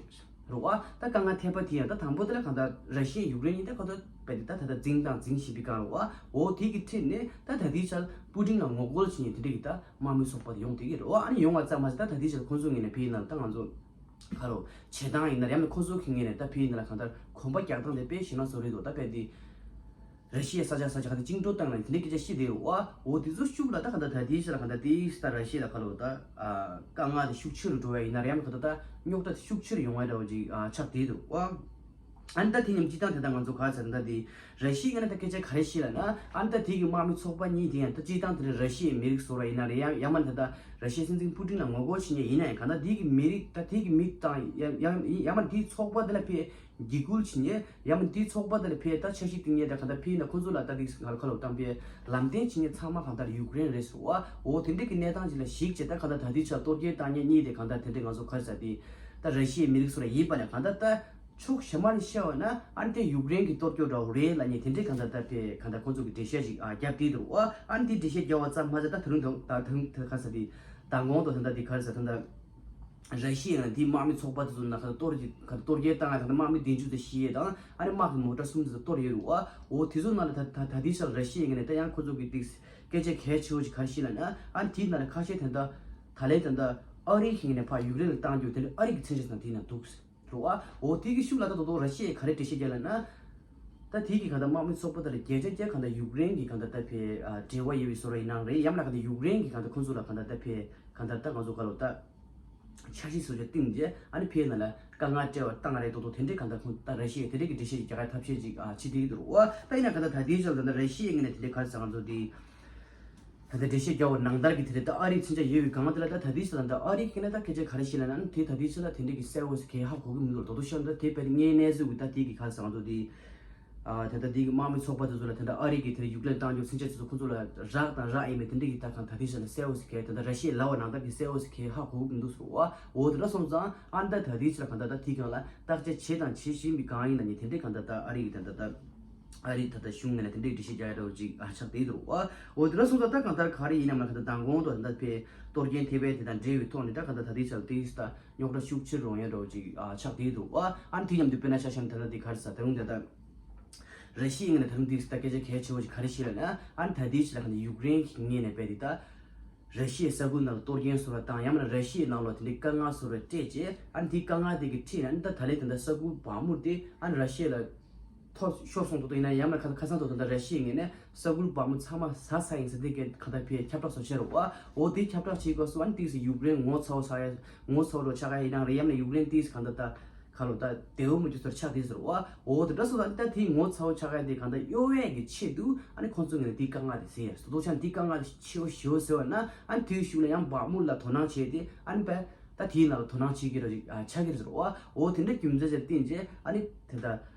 རེད་བ། ད་དཀའ་ངལ་ཐེབས་པ་དེ་ཡང་ད་དང་པོ་དེ་ལ་གང་ལྟར་ར་ཤི་ཡ་ཡུཀ་རེན་གཉིས་ད་གང་ལྟར་རྦད་དེ་ད་ད་ལྟ་འཛིང་དང་འཛིང་བཞིན་པའི་སྒང་རེད་བ། འོ་དེ་གི་འཁྲིས་ནས་ད་ད་ལྟའི་ཆར་པུ་ཏིན་ལ་ངོ་རྒོལ་བྱེད་མཁན་དེ་འདྲ་གི་ད་དམག་མི་ཚོགས་པ་དེ་ཡོང་བསྡད་ཀྱི་རེད་བ། ཨ་ནི་ཡོང་བ་ཙམ་མ་ཟད་ད་ད་ལྟའི་ཆར་ཁོང་ཚོའི་ངོས་ནས་ཕའི་ནང་ད་ང་ཚོ་ཁ་རོ་བྱེད་སྟངས་ཡིན་ན་ཡང་ན་ཁོང་ཚོ་གི་ངོས་ནས་ད་ཕའི་ནང་ལ་གང་ལྟར་གོམ་པ་རྒྱག་སྟངས་དེ་དཔེ་ཞེ་དྲག་བཟོ་རེད་འདུག་ད་རྦད་དེ་ར་ཤི་ཡའི་ས་ཆ་ས་ཆ་ག་ད་བཅིངས་འགྲོལ་བཏང་ལ་དེ་འདྲའི་སྐད་ཆ་བཤད་བསྡད་ཡོད་བ། འོ་དེ་ཚོ་ཤུགས་ལ་ད་ག་ད་ད་དེའི་ཆ་ལ་ག་ད་དེའི་ས་ར་ཤི་ཡ་ལ་ཁ་ལོ་ད་དཀའ་ངལ་དེ་ཤུགས་ཆེ་རུ་འགྲོ་བ་ཡིན་ན་ཡང་ག་ད་ད་རྙོག་དྲ་དེ་ཤུགས་ཆེ་རུ་ཡོང་བ་འདྲ་བོ་ཅིག་ཆགས་བསྡད་འདུག་བ། ཨ་ནི་ད་དེ་མཉམ་སྤྱིར་བཏང་དེ་ད་ང་ཚོ་ག་ཚར་ད་དེ་ར་ཤི་ཡ་ནས་ད་སྐད་ཆ་ག་རེ་བཤད་ལ་ན་ཨ་ནི་ད་དེ་གི་དམག་མི་ཚོགས་པ་གཉིས་དེ་ཡང་ད་སྤྱིར་བཏང་དེ་ར་ཤི་ཡའི་མི་རིགས་བཟོ་ར་ཡིན་ན་རེད། ཡང་ཡང་མ་ད་ད་ར་ཤི་ཡའི་སྲིད་འཛིན་པུ་ཏིན་ལ་ངོ་རྒོལ་བྱེད་མཁན་ཡིན་ན་ཡང་ག་ད་དེ་གི་མི་རིགས་ད་དེ་གི་མི་དང་ཡང་ཡང་ཡང་མ་དེའི་ཚོགས་པ་དེ་ལ་ཕའི་འཇིགས་སྐུལ་བྱེད་མཁན་ཡང་མིན་དེའི་ཚོགས་པ་དེ་ལ་ཕའི་ད་འཆར་གཞི་བཏིང་མཁན་དེ་ག་ད་ཕའི་ན་ཁོང་ཚོ་ལ་ད་དེ་ག་ལ་ཁ་ལོ་བཏང་པའི་ལམ་སྟོན་བྱེད་མཁན་ཚང་མ་གང་ལྟར་ཡུཀ་རེན་རེད་ཟེར་བ། འོ་དེ་འདྲ་གི་གནས་སྟངས་ཅིག་ལ་གཞིགས་བྱས་ད་ག་ད་ད་དེའི་ཆར་གཏོར་སྐྱོན་བཏང་མཁན་གཉིས་དེ་གང་ལྟར་དེ་འདྲ་ང་ཚོ་ག་རེ་ཟེར་དེ་ད་ར་ཤི་ཡའི་མི་རིགས་སུ་ར་ཡིན་པ་ལས་གང་ལྟར་ད་ ཕྱོགས་གཞན་པ་ནས་བཤད་པ་ན་ཨ་ནི་དེ་ཡུཀ་རེན་གྱི་གཏོར་སྐྱོན་འདྲ་བོ་རེད་ལབ་མཁན་དེ་འདྲའི་གང་ལྟར་ད་དཔེ་གང་ལྟར་ཁོང་ཚོ་གི་འགྲེལ་བཤད་ཅིག་ཨ་བརྒྱབ་བསྡད་འདུག་ཨ། ཨ་ནི་དེ་འགྲེལ་བཤད་བརྒྱབ་པ་ཙམ་མ་ཟད་ད་ད་རུང་ད་ད་རུང་ད་ག་ས་དེ་མདང་དགོང་དུ་ད་ལྟ་དེ་ག་རེ་ཟེར་ད་ལྟ་ར་ཤི་ཡ་ཡང་དེའི་དམག་མི་ཚོགས་པ་དེ་ཚོ་ནང་ག་གཏོར་གྱི་ག་གཏོར་རྒྱག་བཏང་ཡ་ད་ལྟ་དམག་མི་བདུན་ཅུ་དང་བཞི་དང་ཨ་ནི་དམག་གི་མོ་ཊ་གསུམ་དེ་ཚོ་གཏོར་ཡོད་རེད་བ། འོ་དེ་ཚོ་ནང་ལ་ད་ད་ད་དེའི་ཆར་ར་ཤི་ཡའི་ངོས་ནས་ད་ཡང་ཁོ་ཚོ་གི་ཏིག་སྐད་ཆ་གལ་ཆེ་བོ་ཞིག་ག་རེ་བཤད་ལབ་ན་ཨ་ནི་དེའི་ནང་ལ་ཁ་ཤས་དེ་འདྲ་ད་ལན་དེ་འདྲ་ཨ་རིའི་ངོས་ནས་ཕར་ཡུཀ་རེན་ལ་བཏང་རྒྱུ་དེ་འདྲ་ཨ་རི་གི་མཚོན་ཆ་དང་དེའི་ནང་འདུག་རེད་བ། འོ་དེ་གི་ཤུགས་ལ་ད་དོ་དོ་ར་ཤི་ཡས་ག་རེ་འགྲེལ་བཤད་བརྒྱབ་ལབ་ན། ད་དེ་གི་གང་ལྟར་དམག་མི་ཚོགས་པ་དེ་ལ་བརྒྱ་ཆ་བརྒྱ་གང་ལྟར་ཡུཀ་རེན་གྱི་གང་ལྟར་ད་ཕེ་ཨ་འབྲེལ་བ་ཡོད་པའི་བཟོ་འདྲ་ཡིན་ནའང་རེད། ཡང་ན་གང་ལྟར་ཡུཀ་རེན་གྱི་གང་ལྟར་ཁོང་ཚོ་ལ་གང་ལྟར་ད་ཕེ་གང་ལྟར་ད་ང་ཚོ་ག་ལོ་ད་འཆར་གཞི་བཟོ་བྱ་བཏིང་རྗེས་ཨ་ནི་ཕེ་ནང་ལ་དཀའ་ངལ་སྤྲད་པ་བཏང་རེད་དོ་དོ་དེ་འདྲའི་གང་ལྟར་ཁོང་ད་ར་ཤི་ཡས་དེ་འདྲའི་གི་འགྲེལ་བཤད་ཀྱི་རྒྱ་གར་ཐབས་ཤེས་ཅིག་ཨ་བྱེད་དེ་གི་འདུག་རེད་བ། ད་ཡིན་ན་གང་ལྟར་ད་དེའི་ཆར་ད་ལྟ་ར་ཤི་ཡའི་ངོས་ནས་དེ་འདྲའི་ག་རེ་ཟེར་ང་ཚོ་དེ། ད་ལྟ་འགྲེལ་བཤད་རྒྱག་པ་ནང་ལྟར་གྱི་དེ་རེད། ད་ཨ་རིའི་མཚོན་ཆ་ཡོད་པའི་སྒང་དེ་ལ་ད་ད་ལྟའི་ཆ་ལ་ད་ཨ་རིའི་ཁེ་ན་ད་སྐད་ཆ་ག་རེ་བཤད་ལབ་ན་ཨ་ནི་དེ་ད་ལྟའི་ཆ་ལ་དེ་འདྲ་གི་གསལ་བོ་ཞིག་གས་ཧ་གོ་གི་མི་འདུག་དོ་དོ་ཤར་ད་དེ་དཔེ་ངའི་གནས་ཚུལ་གི་ད་དེ་གི་ག་རེ་ཟེར་ང་ཚོ་དེ་ཨ་ད་ལྟ་དེ་གི་དམག་མི་ཚོགས་པ་དེ་ཚོ་ལ་ད་ལྟ་ཨ་རི་གི་དེ་ཡུཀ་རེན་བཏང་རྒྱུ་མཚོན་ཆ་དེ་ཚོ་ཁོ་ཚོ་ལ་རག་དང་རག་ཡིན་པའི་དེ་འདྲ་གི་ད་གང་ད་ལྟའི་ཆ་ལ་གསལ་བོ་ཞིག་གས་ད་ལྟ་ར་ཤི་ཡའི་ལབ་པ་ནང་ལྟར་གི་གསལ་བོ་ཞིག་གས་ཧ་གོ་གི་མི་འདུག་ཟེར་བ། འོ་དེ་འདྲ་སོང་ཙང་ཨ་ནི་ད་ད་ལྟའི་ཆ་ལ་གང་ད་ད་དེ་གང་ལ་བརྟག་དཔྱད་བྱེད་དང་བྱེད་བཞིན་པའི་སྒང་ཡིན་ན་ནི་དེ་འདྲའི་གང་ད་ད་ཨ་རི་གི་ད་ད་ད། ཨ་རི་ད་ལྟ་གཞུང་ངོས་ནས་དེ་འདྲའི་འགྲེལ་བཤད་རྒྱག་ཡ་འདྲ་བོ་ཅིག་ཨ་ཆགས་བསྡད་འདུག་ཨ། འོ་དེ་འདྲ་སོང་ཙང་ད་གང་ལྟར་ག་རེ་ཡིན་ནམ་ལ་གང་ལྟར་མདང་དགོང་དུ་ད་ལྟ་ཕེ་གཏོར་སྐྱོན་ཐེབས་པའི་དེ་དང་འབྲེལ་བའི་ཐོག་ནས་ད་གང་ལྟར་ད་ལྟའི་ཆར་དེ་ད་རྙོག་དྲ་ཤུགས་ཆེ་རུ་ཡོང་ཡ་འདྲ་བོ་ཅིག་ཨ་ཆགས་བསྡད་འདུག་ཨ། ཨ་ནི་དེ་མཉམ་དུ་དཔེར་ན་ཆ་བཞག་ན་ད་ལྟ་དེ་ག་རེ་ཟེར་ད་རུང་ད་ལྟ་ར་ཤི་ཡའི་ངོས་ནས་ད་རུང་དེ་ད་སྐད་ཆ་གལ་ཆེ་བོ་ཅིག་ག་རེ་བཤད་ལབ་ན་ཨ་ནི་ད་ལྟའི་ཆར་ལ་གང་ལྟར་ཡུཀ་རེན་གྱི་ངོས་ནས་དཔེ་དེ་ད། ར་ཤི་ཡའི་ས་ཁུལ་ནང་ལ་གཏོར་སྐྱོན་བཟོ་བ་དང་ཡང་མིན་ན་ར་ཤི་ཡའི་ནང་ལོགས་དེ་འདྲའི་དཀའ་ངལ་བཟོ་བ་སྤྲད་རྗེས་ཨ་ནི་དེའི་དཀའ་ངལ་དེ་གི་འཁྲིས་ནས་ཨ་ནི་ད་ད་ལན་དེ་འདྲ་ས་ཁུལ་བག་མུར་དེ་ཨ་ནི་ར་ཤི་ཡ་ལ་ཐོབ་ཤོར་སོང་དོ་དོ་ཡིན་ན་ཡང་མིན་ན་ཁ་ཁ་སང་དོ་དོ་འདྲ་ར་ཤི་ཡའི་ངོས་ནས་ས་ཁུལ་བག་མུར་ཚང་མ་ཟ་ས་ཡིན་ཟེར་དེ་གའི་གང་ལྟར་ཕེ་ཁྱབ་བསྒྲགས་བཟོ་བྱས་རོགས་ཨ། འོ་དེ་ཁྱབ་བསྒྲགས་བྱེད་སྐབས་སུ་ཨ་ནི་ཏིག་སི་ཡུཀ་རེན་ངོ་ཚ་བོ་ཟ་ཡ་ངོ་ཚ་བོ་རོ་ཆགས་ཡ་ཡིན་ནའང་རེད། ཡང་མིན་ན་ཡུཀ་རེན་ཏིག་སི་གང་ལྟར་ད། ཁ་ལོ་ད་དེའུ་མོ་ཅིག་ཚོར་ཆགས་དེ་ཟེར་བ། འོ་དེ་འདྲ་སོང་ཙང་ད་དེའི་ངོ་ཚ་བོ་ཆགས་ཡ་དེ་གང་ལྟར་གཡོ་བའི་གི་ཆེད་དུ་ཨ་ནི་ཁོང་ཚོ་ངོས་ནས་དེའི་དཀའ་ངལ་དེ་ཟེར་ཡ་སོ་ཏོག་ཆ་དེའི་དཀའ་ངལ་དེ་ཆེ་བོ་ཞེ་བོ་ཟེར་བ་ན་ཨ་ནི་དེའི་གཞུག་ལ་ཡང་བག་མུར་ལ་དོ་སྣང་བྱས་ཏེ་ཨ་ནི་བས་ད་དེའི་ནང་ལ་དོ་སྣང་བྱེད་ཀྱི་ར་ཅིག་ཆགས་ཀྱི་རེད་ཟེར་བ། འོ་དེ་འདྲ་རྒྱུ་མཚན་ཅིག་བརྟེན་རྗེས་ཨ་ནི་དེ་ད་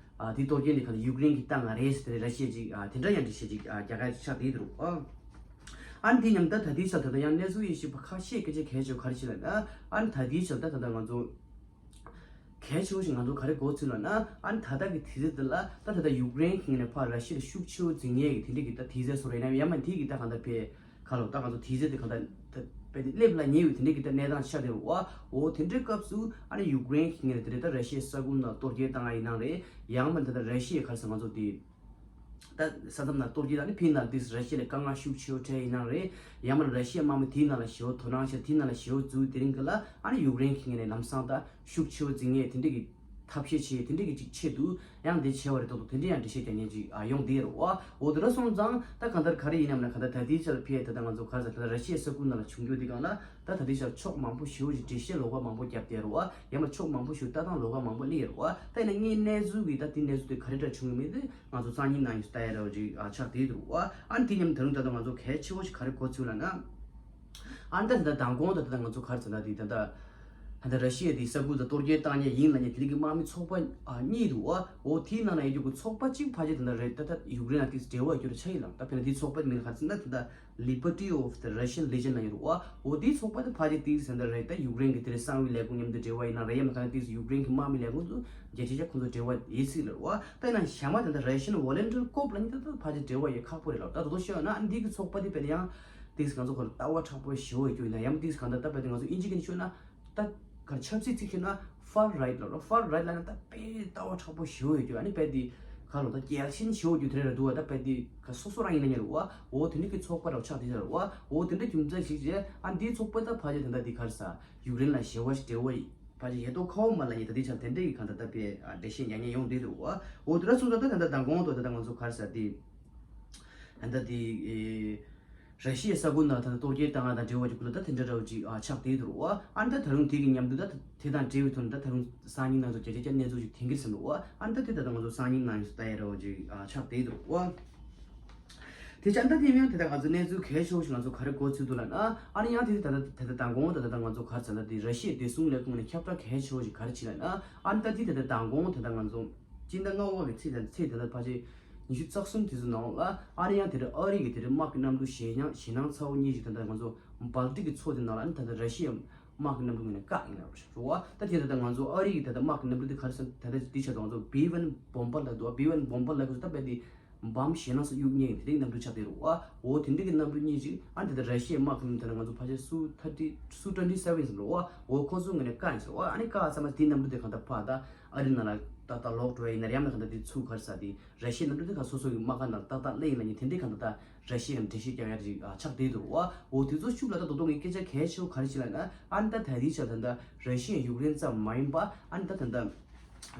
དེའི་གཏོར་སྐྱོན་དེ་གང་ལྟར་ཡུཀ་རེན་གྱི་བཏང་ང་རེད་ཟེར་ཏེ་ར་ཤི་ཡ་ཅིག་དེ་འདྲ་ཡང་འགྲེལ་བཤད་ཅིག་རྒྱག་ག་ཆགས་དེ་འདུག་ཨ་ནི་དེ་མཉམ་ད་ད་དེའི་ཆ་ད་ད་ཡང་གནས་ཚུལ་ཡིན་ཞིག་པ་ཁ་ཤས་སྐད་ཆ་གལ་ཆེ་བ་ག་རེ་ཞིག་ལབ་ན་ཨ་ནི་ད་དེའི་ཆ་ད་ད་ད་ང་ཚོ། གལ་ཆེ་བོ་ཞིག་ང་ཚོ་ག་རེ་གོ་ཚུལ་ལབ་ན་ཨ་ནི་ད་ལྟ་གི་དུས་ཚོད་འདི་ལ་ད་ད་ལྟ་ཡུཀ་རེན་གྱི་ངོས་ནས་ཕར་ར་ཤི་ཡ་ལ་ཤུགས་ཆེ་བོ་འཛིན་མཁན་གྱི་དེ་འདྲ་གི་ད་དུས་ཚོད་བཟོ་རེད་ན་ཡང་མ་དེ་གི་ད་གང་ལྟར་ཕེ་ཁ་ལོ་ད་ང་ཚོ་དུས་ཚོད་དེ་གང་ལྟར་ད་དཔེ་དེ་སླེབས་ལ་ཉེ་བའི་དེ་འདྲ་གི་ད་གནས་སྟངས་ཆགས་བསྡད་རེད་བ། འོ་དེ་འདྲའི་སྐབས་སུ་ཨ་ནི་ཡུཀ་རེན་གྱི་ངོས་ནས་དེ་འདྲ་ད་ར་ཤི་ཡའི་ས་ཁུལ་ནང་གཏོར་རྒོལ་བཏང་ཡ་ཡིན་ནའང་རེད། ཡང་མ་ད་ད་ར་ཤི་ཡའི་ག་རེ་ཟེར་ང་ཚོ་དེ། ད་ས་མཚམས་ནང་གཏོར་རྒོལ་དང་ནི་ཕིན་ནང་དེས་ར་ཤི་ཡ་ལ་དཀའ་ངལ་ཤུགས་ཆེ་བོ་འཕྲད་ཡིན་ནའང་རེད། ཡང་མིན་ན་ར་ཤི་ཡའི་དམག་མི་དེའི་ནང་ལ་ཞེ་བོ་དོ་སྣང་བྱས་དེའི་ནང་ལ་ཞེ་བོ་འཛུལ་དེ་རིང་གི་ལ་ཨ་ནི་ཡུཀ་རེན་གྱི་ངོས་ནས་ལམ་སང་ད་ཤུགས་ཆེ་བོ་འཛིན་ངེས་དེ་འདྲ་གི་ཐབས་ཤེས་བྱས་དེ་འདྲ་གི་ཅིག་ཆེད་དུ་ཡང་དེ་བྱས་པ་རེད་འདུག་དེ་འདྲ་ཡང་འགྲེལ་བཤད་རྒྱག་མཁན་ཅིག་ཨ་ཡོང་བསྡད་རེད་བ། འོ་དེ་འདྲ་སོང་ཙང་ད་གང་ལྟར་ག་རེ་ཡིན་ནམ་ན་གང་ལྟར་ད་ལྟའི་ཆར་ཕེ་ད་ལྟ་ང་ཚོ་ག་རེ་ཟེར་ད་ལྟ་ར་ཤི་ཡའི་ས་ཁུལ་ནང་ལ་བྱུང་རྒྱུ་དེ་གང་ལ་ད་ད་ལྟའི་ཆར་ཕྱོགས་མང་པོ་ཞེ་བོ་ཅིག་འགྲེལ་བཤད་ལོགས་ཀ་མང་པོ་བརྒྱབ་བསྡད་རེད་བ། ཡང་མིན་ཕྱོགས་མང་པོ་ཞིག་ལྟ་སྟངས་ལོགས་ཀ་མང་པོ་སླེབས་ཡོད་རེད་བ། ད་ཡིན་ན་ངའི་གནས་ཚུལ་གྱི་ད་དེ་གནས་ཚུལ་དེ་ག་རེ་འདྲ་བྱུང་ཡོད་མེད་དེ་ང་ཚོ་སང་ཉིན་ནང་ཡོང་ལྟ་ཡ་ར་བ་ཅིག་ཨ་ཆགས་བསྡད་འདུག་བ། ཨ་ནི་དེ་མཉམ་ད་རུང་ད་ལྟ་ང་ཚོ་གལ་ཆེ་བོ་ཞིག་ག་རེ་གོ་ཚུལ་ལབ་ན། ཨ་ནི་ད་ད་ལྟ་མདང་དགོང་ད་ད་ལྟ་ང་ཚོ་ག་རེ་ཟེར་ན་དེ་ད་ལྟ་ད་ལྟ་ར་ཤི་ཡ་དེ་ས་ཁུལ་དུ་གཏོར་རྒོལ་བཏང་མཁན་ཡིན་ལབ་མཁན་དེ་ལ་གི་དམག་མི་ཚོགས་པ་ཨ་གཉིས་འདུག་བ། འོ་དེའི་ནང་ན་ཡོད་རྒྱུ་གི་ཚོགས་པ་གཅིག་ཕལ་ཆེར་ད་ལྟ་རེད་ད་ད་ཡུཀ་རེན་ལ་དེ་འབྲེལ་བ་ཡོད་རྒྱུ་རེད་ཆགས་ཡིན་ལ་ད་ཕན་ན་དེའི་ཚོགས་པ་དེ་མིང་ག་རེ་ཟེར་ན་ད་ལྟ། Liberty of the Russian Legion ལབ་ཡོད་རེད་བ། འོ་དེའི་ཚོགས་པ་དེ་ཕལ་ཆེར་ཏིག་ཙམ་ད་རེད་ད་ཡུཀ་རེན་གྱི་དེ་རིང་གསང་བའི་ལས་ཁུངས་མཉམ་དུ་འབྲེལ་བ་ཡིན་ན་རེད། ཡང་མིན་ན་ཏིག་ཙམ་ཡུཀ་རེན་གྱི་དམག་མི་ལས་ཁུངས་སུ་རྒྱལ་སྤྱིའི་ཆ་ཁོང་ཚོ་འབྲེལ་བ་ཡོད་སྲིད་ལབ་རེད་བ། ད་ཡིན་ན་གཞན་པ་དེ་འདྲ་Russian Volunteer Corps ལབ་མཁན་དེ་ཕལ་ཆེར་འབྲེལ་བ་ཡོད་ཁག་པོ་རེད་ལབ། ད་དོ་དོ་ཤོད་ན་ཨ་འདི་གི་ཚོགས་པ་དེ་དཔེར་ན་ཡང་ཏིག་ཙམ་ང་ཚོ་ཁོ་ལ་ལྟ་བ་དྲག་པོ་ཞེ་པོ་ཡོད་རྒྱུ་ཡིན་ན་ཡང་ཏིག་ཙམ་གང་ལྟར་ད་དཔེར་ན་ང་ཚོ་དབྱིན་ཇི་གི་ནས་ཤོད་ན། ད་གར་ཆབ་སྲིད་ཚིག་ཤོད་ན་far right ལབ་རོ། far right ལབ་ན་ད་དཔེ་ལྟ་བ་དྲག་པོ་ཞེ་པོ་ཡོད་རྒྱུ་ཨ་ནི་དཔེ་དེ་ག་རེ་ལབ་ད་རྒྱལ་ཞེན་ཞེ་པོ་རྒྱུ་དེ་འདྲ་རེད་འདུག་བ། ད་དཔེ་དེ་ག་སོ་སོ་རང་ཡིན་ན་ཉེ་རུ་བ། འོ་དེ་འདྲ་གི་ཚོགས་པ་རུ་ཆགས་དེ་འདྲ་རུ་བ། འོ་དེ་འདྲ་རྒྱུ་མཚན་ཞིག་བྱས་ཨ་འདིའི་ཚོགས་པ་ད་ཕལ་ཆེར་ད་ལྟ་དེ་ག་རེ་ཟ་ཡུཀ་རེན་ལ་ཞེ་པོ་ཞིག་འབྲེལ་བ་ཕལ་ཆེར་ཡེ་ཏོ་ཁའོ་མ་ལ་ཉེ་ད་དེ་ཆ་དེ་འདྲ་གི་གང་ད་ད་དཔེ་འགྲེལ་བཤད་ཉན་ཉན་ཡོང་དེ་རུ་བ། འོ་དེ་འདྲ་སོང་ད་ད་ད་ད་མདང་དགོང་དུ་ད་ད་ང་ཚོ་ག་རེ་ཟ་དེ་ད་ད་དེ། ར་ཤི་ཡའི་ས་ཁུལ་ནང་ད་ལྟ་གཏོར་རྒོལ་བཏང་བ་དང་འབྲེལ་བ་གྱི་སྐོར་ལ་ད་དེ་འདྲ་འདྲ་བོ་ཅིག་ཨ་ཆགས་བསྡད་འདུག་རེད་བ། ཨ་ནི་ད་ད་རུང་དེ་གི་མཉམ་དུ་ད་དེ་དང་འབྲེལ་བའི་ཐོག་ནས་ད་ད་རུང་སང་ཉིན་ནང་ཚོ་བརྒྱ་ཆ་བརྒྱ་གནས་ཚུལ་ཅིག་ཐོན་གྱི་རེད་བསམ་འདུག་བ། ཨ་ནི་ད་དེ་ད་ད་ང་ཚོ་སང་ཉིན་ནང་ཡོང་ལྟ་ཡ་འདྲ་བོ་ཅིག་ཨ་ཆགས་བསྡད་འདུག་རེད་བ། དེ་ཆ་ད་དེ་མིན་དེ་ད་ང་ཚོ་གནས་ཚུལ་གལ་ཆེ་བོ་ཞིག་ང་ཚོ་ག་རེ་གོ་ཚུལ་འདུག་ལབ་ན་ཨ་ནི་ཡང་དེ་ད་ད་ད་ད་མདང་དགོང་ད་ད་ད་ང་ཚོ་ག་རེ་ཟ་ད་དེ་ར་ཤི་ཡའི་བདེ་སྲུང་ལས་ཁུངས་ནས་ཁྱབ་བསྒྲགས་གལ་ཆེ་བོ་ཞིག་ག་རེ་བྱས་ལབ་ན་ཨ་ནི་ད་དེ་ད་ད་མདང་དགོང་དེ་ད་ང་ཚོ་སྤྱི་ཟླ་ལྔ་པ་གི་ཚེས་ད་ཚེས་དེ་ད་ཕལ་ཆེར་ཉི་ཤུ་རྩ་གསུམ་དེ་ཚོ་ནང་ལ་ཨ་ནི་ཡང་དེ་རིང་ཨ་རི་གི་དེ་རིང་དམག་གི་གནམ་གྲུ་ཞེད་སྣང་ཞེད་སྣང་ཚ་བོ་གཉིས་ཤིག་ད་ལྟ་ང་ཚོ་སྦལ་ཏིག་གི་མཚོ་དེ་ནང་ལ་ཨ་ནི་ད་ལྟ་ར་ཤི་ཡ་ དམག་གི་གནམ་གྲུ་ངོས་ནས་བཀག་ཡིན་ལབ་རེད་བ། ད་དེ་ད་ལྟ་ང་ཚོ་ཨ་རི་གི་ད་ལྟ་དམག་གི་གནམ་གྲུ་དེ་ག་རེ་ཟེར་ད་ལྟ་དེ་ཆ་ད་ང་ཚོ་བི་ཝན་བོམ་བར་ལབ་འདུག་བ། བི་ཝན་བོམ་བར་ལབ་དགོས་ད་དཔེ་དེ་འབམ་ཞེད་སྣང་སོགས་གཡུག་མཁན་གྱི་དེ་རིགས་གནམ་གྲུ་ཆགས་བསྡད་རེད་བ། འོ་དེ་འདྲ་གི་གནམ་གྲུ་གཉིས་ཅིག་ཨ་ནི་ད་ལྟ་ར་ཤི་ཡའི་དམག་གི་གནམ་གྲུ་དེ་ང་ཚོ་ཕལ་ཆེར་སུ་ཐར་ཊི་སུ་ཊུ་ཝེན་ཊི་སེ་ཝེན་ཟེར་འདུག་བ། འོ་ཁོ་ཚོ་ངོས་ནས་བཀག་ཡིན་ཟེར་བ། ཨ་ནི་བཀག་ཚར་མ་དེའི་གནམ་གྲུ་དེ་གང་ལྟར་ཕར་ད་ཨ་རི་ནང་ལ་ཏག་ཏག་ལོག་འགྲོ་ཡ་ཡིན་ན་རེད། ཡང་ན་གང་ལྟར་དེ་ཚུར་ག་རེ་ཟེར་དེ་ར་ཤི་ཡའི་གནམ་གྲུ་དེ་ག་སོ་སོ་གི་དམག་སྒར་ནང་ལ་ཏག་ཏག་སླེབས་ཡིན་ལབ་མཁན་དེ་འདྲའི་གང་ལྟར་ད་ར་ཤི་ཡའི་འགྲེལ་བཤད་རྒྱག་ཡ་ཅིག་ཨ་ཆགས་བསྡད་འདུག་བ། འོ་དེ་ཚོ་ཤུགས་ལ་ད་དོ་དོ་ངས་སྐད་ཆ་གལ་ཆེ་བོ་ག་རེ་ཞིག་ལབ་ན། ཨ་ནི་ད་ད་ལྟའི་ཆར་ད་ལྟ་ར་ཤི་ཡ་ཡུཀ་རེན་ཙམ་མ་ཡིན་པ། ཨ་ནི་ད་ད་ལྟ་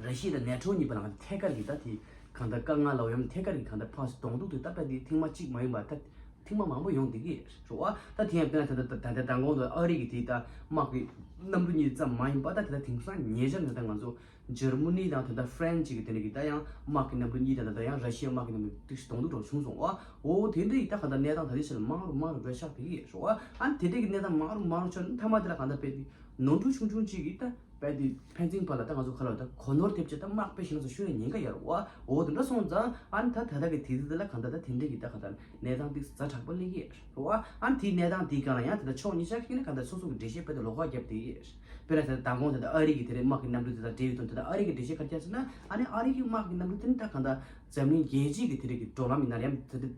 ར་ཤི་ཡ་དང་ནེ་ཊོ་གཉིས་པོ་ལ་ཐད་ཀར་གྱི་ད་དེ་གང་ལྟར་དཀའ་ངལ་ལབ་ཡམ་ཐད་ཀར་གྱི་གང་ལྟར་ཕར་གདོང་ཐུག་དེ་ད་དཔེ་དེ་ཐེངས་མ་གཅིག་མ་ཡིན་པ་ད་ཐེངས་མ་མང་པོ་ཡོང་བསྡད་ཀྱི་རེད་བ། ད་དེ་ཡང་དཔེར་ན་ད་ད་ད་ད་ད་མདང་དགོང་དུ་ཨ་རི་གི་དེ་ད་དམག་གི་གནམ་གྲུ་གཉིས་ཙམ་མ་ཡིན་པ། ད་དེ་ད་དེང་སང་ཉེ་ཆར་ནས་ད་ང་ཚོ་འཇར་མ་ནི་དང་དེ་ད་ཧྥ་རན་སི་གི་དེ་འདྲ་གི་ད་ཡང་དམག་གི་གནམ་གྲུ་གཉིས་དང་ད་ད་ཡང་ར་ཤི་ཡའི་དམག་གི་གནམ་གྲུ་ཏིག་ཙམ་གདོང་ཐུག་འགྲོ་བྱུང་སོང་བ། འོ་དེ་འདྲ་ཡི་ད་ག་ད་གནས་སྟངས་ད་དེ་ཆར་མང་རུ་མང་རུ་འགྲོ་ཆགས་དེ་ཡི་རེད་བ། ཨ་ནི་དེ་འདྲ་གི་གནས་སྟངས་མང་རུ་མང་རུ་ཆགས་ནས་མཐའ་མ་དེ་ལ་གང་ལྟར་དཔེ་དེ་ནོར་འཁྲུལ་ཆུང་ཆུང་གཅིག་གིས་ད་དཔེ་དེ་ཕན་ཚུན་བར་ལ་ད་ང་ཚོ་ཁ་ལོ་ད་གོ་ནོར་ཐེབས་ཆེ་ད་དམག་དཔེ་ཞིག་ང་ཚོ་ཤོར་ཡ་ཉེན་ཁ་ཡོད་རེད་བ། འོ་དེ་འདྲ་སོང་ཙང་ཨ་ནི་ད་ད་ལྟ་གི་དུས་ཚོད་དེ་ལ་གང་ལྟར་ད་དེ་འདྲ་གི་ད་ག་ད་གནས་སྟངས་དེ་ཛ་དྲག་པོ་སླེབས་ཀྱི་རེད་བ། ཨ་ནི་དེའི་གནས་སྟངས་དེའི་སྒང་ལ་ཡང་དེ་ད་ཕྱོགས་གཉིས་ཆ་གི་ནས་གང་ལྟར་སོ་སོ་གི་འགྲེལ་བཤད་དཔེ་ད་ལོགས་ཀ་བརྒྱབ་བསྡད་ཀྱི་རེད། དཔེར་ན་ད་མདང་དགོང་དེ་ད་ཨ་རི་གི་དེ་རེད་དམག་གི་གནམ་གྲུ་དེ་ད་འབྲེལ་ཡོད་དོན་དེ་ད་ཨ་རི་གི་འགྲེལ་བཤད་ག་རེ་བརྒྱབ་ཟེར་ན། ཨ་ནི་ཨ་རི་གི་དམག་གི་གནམ་གྲུ་དེ་ནི་ད་གང་ལྟར་འཛམ་གླིང་རྒྱལ་སྤྱི་གི་དེ་རིགས་ཀྱི་འགྲོ་ལམ་ཡིན་ན་རེད་ཡང་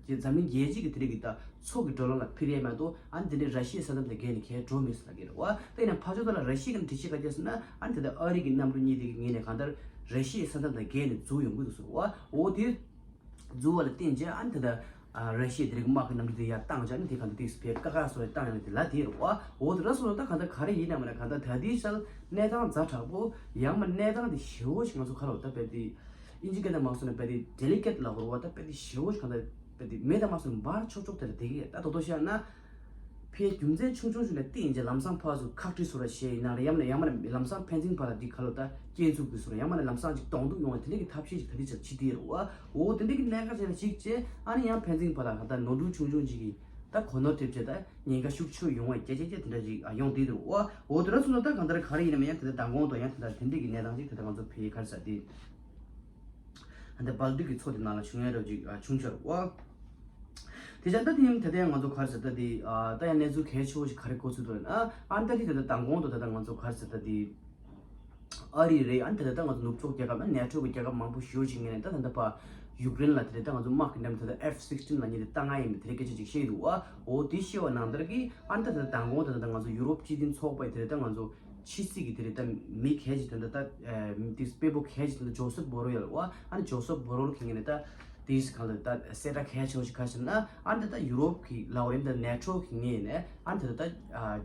དེ་འཛམ་གླིང་རྒྱལ་སྤྱི་གི་དེ་རིགས་ཀྱི་ད་མཚོ་གི་འགྲོ་ལམ་ལ་འཕུར་ཡས་མ་གཏོགས་ཨ་ནི་དེ་འདྲའི་ར་ཤི་ཡའི་ས་མཚམས་དང་བརྒལ་ནས་གའི་འགྲོ་མེད་ཟེར་ལབ་ཀྱི་རེད་བ། དེ་ཡིན་ན་ཕར་ཕྱོགས་དག་ལ་ར་ཤི་ཡའི་འགྲེལ་བཤད་ག་རེ་བརྒྱབ་ཟེར་ན། ཨ་ནི་དེ་ལྟར་ཨ་རི་གི་གནམ་གྲུ་གཉིས་དེ་གི་ངོས་ནས་གང་ལྟར་ར་ཤི་ཡའི་ས་མཚམས་དང་བརྒལ་ནས་འཛུལ་ཡོང་གི་འདུག་ཟེར་བ། འོ་དེ་འཛུལ་བ་ལ་བརྟེན་བྱས་ཨ་ནི་དེ་ལྟར་ཨ་ར་ཤི་ཡའི་དེ་རིགས་དམག་གི་གནམ་གྲུ་དེ་ཡར་བཏང་བྱས་ཨ་ནི་དེ་གང་ལྟར་ཏིག་ཙམ་ཕར་ཀ་ཁ་སོགས་ཡར་བཏང་ཡོང་ནས་དེ་ལ་དེ་རེད་བ། འོ་དེ་འདྲ་སོང་ཙང་ད་གང་ལྟར་ག་རེ་ཡིན་ནའང་མིན་ན་གང་ལྟར་ད་ལྟའི་ཆར་གནས་སྟངས་ཛ་དྲག་པོ་ཡང་མིན་གནས་སྟངས་དེ་ཞེ་པོ་ཞིག་ང་ཚོ་ཁ་ལོ་ད་དཔེ་དེ་ཨིན་ཇི་སྐད་ནང་མ་སོང་ན་དཔེ་དེ་ཌེ་ལི་ཀེཊ་ལབ་དགོས་རེད་བ། ད་དཔེ་དེ་ཞེ་པོ་ཞིག་གང་ལྟར་དཔེ་དེ་མེད་དང་མ་སོང་འབར་ཆོག་ཆོག་དེ་ལ་བསྡད་ཀྱི་ཡོད། ད་དོ་དོ་བཤད་ན་ཕའི་རྒྱུ་མཚན་ཆུང་ཆུང་ཞིག་ལ་བརྟེན་བྱས་ལམ་སང་ཕར་ཚུར་ཁག་དཀྲི་བཟོ་འདྲ་བྱས་ཡིན་ན་རེད། ཡང་མིན་ན་ཡང་མིན་ན་ལམ་སང་ཕན་ཚུན་བར་ལ་འདི་ཁ་ལོ་ད་རྐྱེན་འཛུགས་དགོས་བཟོ་འདྲ། ཡང་མིན་ན་ལམ་སང་ཅིག་གདོང་ཐུག་ཡོང་བ་དེ་འདྲ་གི་ཐབས་ཤེས་ཅིག་ད་ལྟའི་ཆར་བྱེད་བསྡད་ཡོད་རེད་བ། འོ་དེ་འདྲ་གི་གནད་འགག་ཅིག་ལ་གཞིགས་བྱས་ཨ་ནི་ཡང་ཕན་ཚུན་བར་ལ་གང་ལྟར་ནོར་འཁྲུལ་ཆུང་ཆུང་ཅིག་གིས་ད་གོ་ནོར་ཐེབས་བྱས་ད་ཉེན་ཁ་ཤུགས་ཆེ་ཡོང་བའི་སྐད་ཆ་སྐད་དེ་འདྲ་ཅིག་ཡོང་བསྡད་འདུག་བ། འོ་དེ་འདྲ་སོང་ཙང་ད་གང་ལྟར་ག་རེ་ཡིན་ནའང་ཡང་དེ་ལྟར་མདང་དགོང་དུ་ཡང་དེ་ལྟར་དེ་འདྲ་གི་གནས་སྟངས་ཅིག་དེ་ལྟར་ང་ཚོ་ཕའི་ག་རེ་ཟེར་དེ། ཨ་ནི་སྦལ་ཏིག་གི་མཚོ་དེ་ནང་ལ་བྱུང་ཡ་འདྲ་ཅིག་ཨ་བྱུང་ཆོག་རེད་བ། དེ་བྱས་ད་དེ་ཡིན་ད་ལྟ་ང་ཚོ་ག་རེ་ཟེར་ད་དེ་ཨ་ད་ཡང་གནས་ཚུལ་གལ་ཆེ་བོ་ཞིག་ག་རེ་གོ་ཚུལ་འདུག་ན། ཨ་ནི་ད་དེ་ད་ལྟ་མདང་དགོང་དུ་ད་ལྟ་ང་ཚོ་ག་རེ་ཟེར་ད་དེ་ཨ་རི་རེད། ཨ་ནི་ད་ལྟ་ད་ང་ཚོ་ནུབ་ཕྱོགས་རྒྱལ་ཁབ་ན་ནེ་ཊོ་གི་རྒྱལ་ཁབ་མང་པོ་ཞེ་པོ་ཞིག་ངོས་ནས་ད་ད་ལྟ་ཕར་ཡུཀ་རེན་ལ་དེ་རེད་ད་ང་ཚོ་དམག་གི་འགྲེམས་ད་ལྟ་ཨེཕ་སིག་སི་ཊིན་ལབ་མཁན་དེ་བཏང་ང་ཡིན་པའི་དེ་རེད་སྐད་ཆ་ཅིག་བཤད་ཀྱི་འདུག་བ། འོ་དེ་བཤད་པ་ནང་ལྟར་གི་ཨ་ནི་ད་ད་ལྟ་མདང་དགོང་དུ་ད་ལྟ་ང་ཚོ་ཡུ་རོབ་སྤྱི་མཐུན་ཚོགས་པའི་དེ་རེད་ད་ང་ཚོ་ཕྱི་སྲིད་ཀྱི་དེ་རེད་ད་མི་གལ་ཆེ་དེ་འདྲ་ད་ཨ་དེ་དཔོན་པོ་གལ་ཆེ་དེ་འདྲ་ཇོ་སེབ་བོ་རེལ་ཡོད་རེད་བ། ཨ་ནི་ཇོ་སེབ་བོ་རེལ་གྱི་ངོས་ནས་ད་དེ་གང་ལ་ད་གསལ་བསྒྲགས་གལ་ཆེ་བོ་ཞིག་ག་རེ་ཟེར་ན། ཨ་ནི་ད་ད་ཡུ་རོབ་ཀྱི་ལའོ་རེམ་ད་ནེ་ཊོ་གི་ངོས་ནས་ཨ་ནི་ད་ད་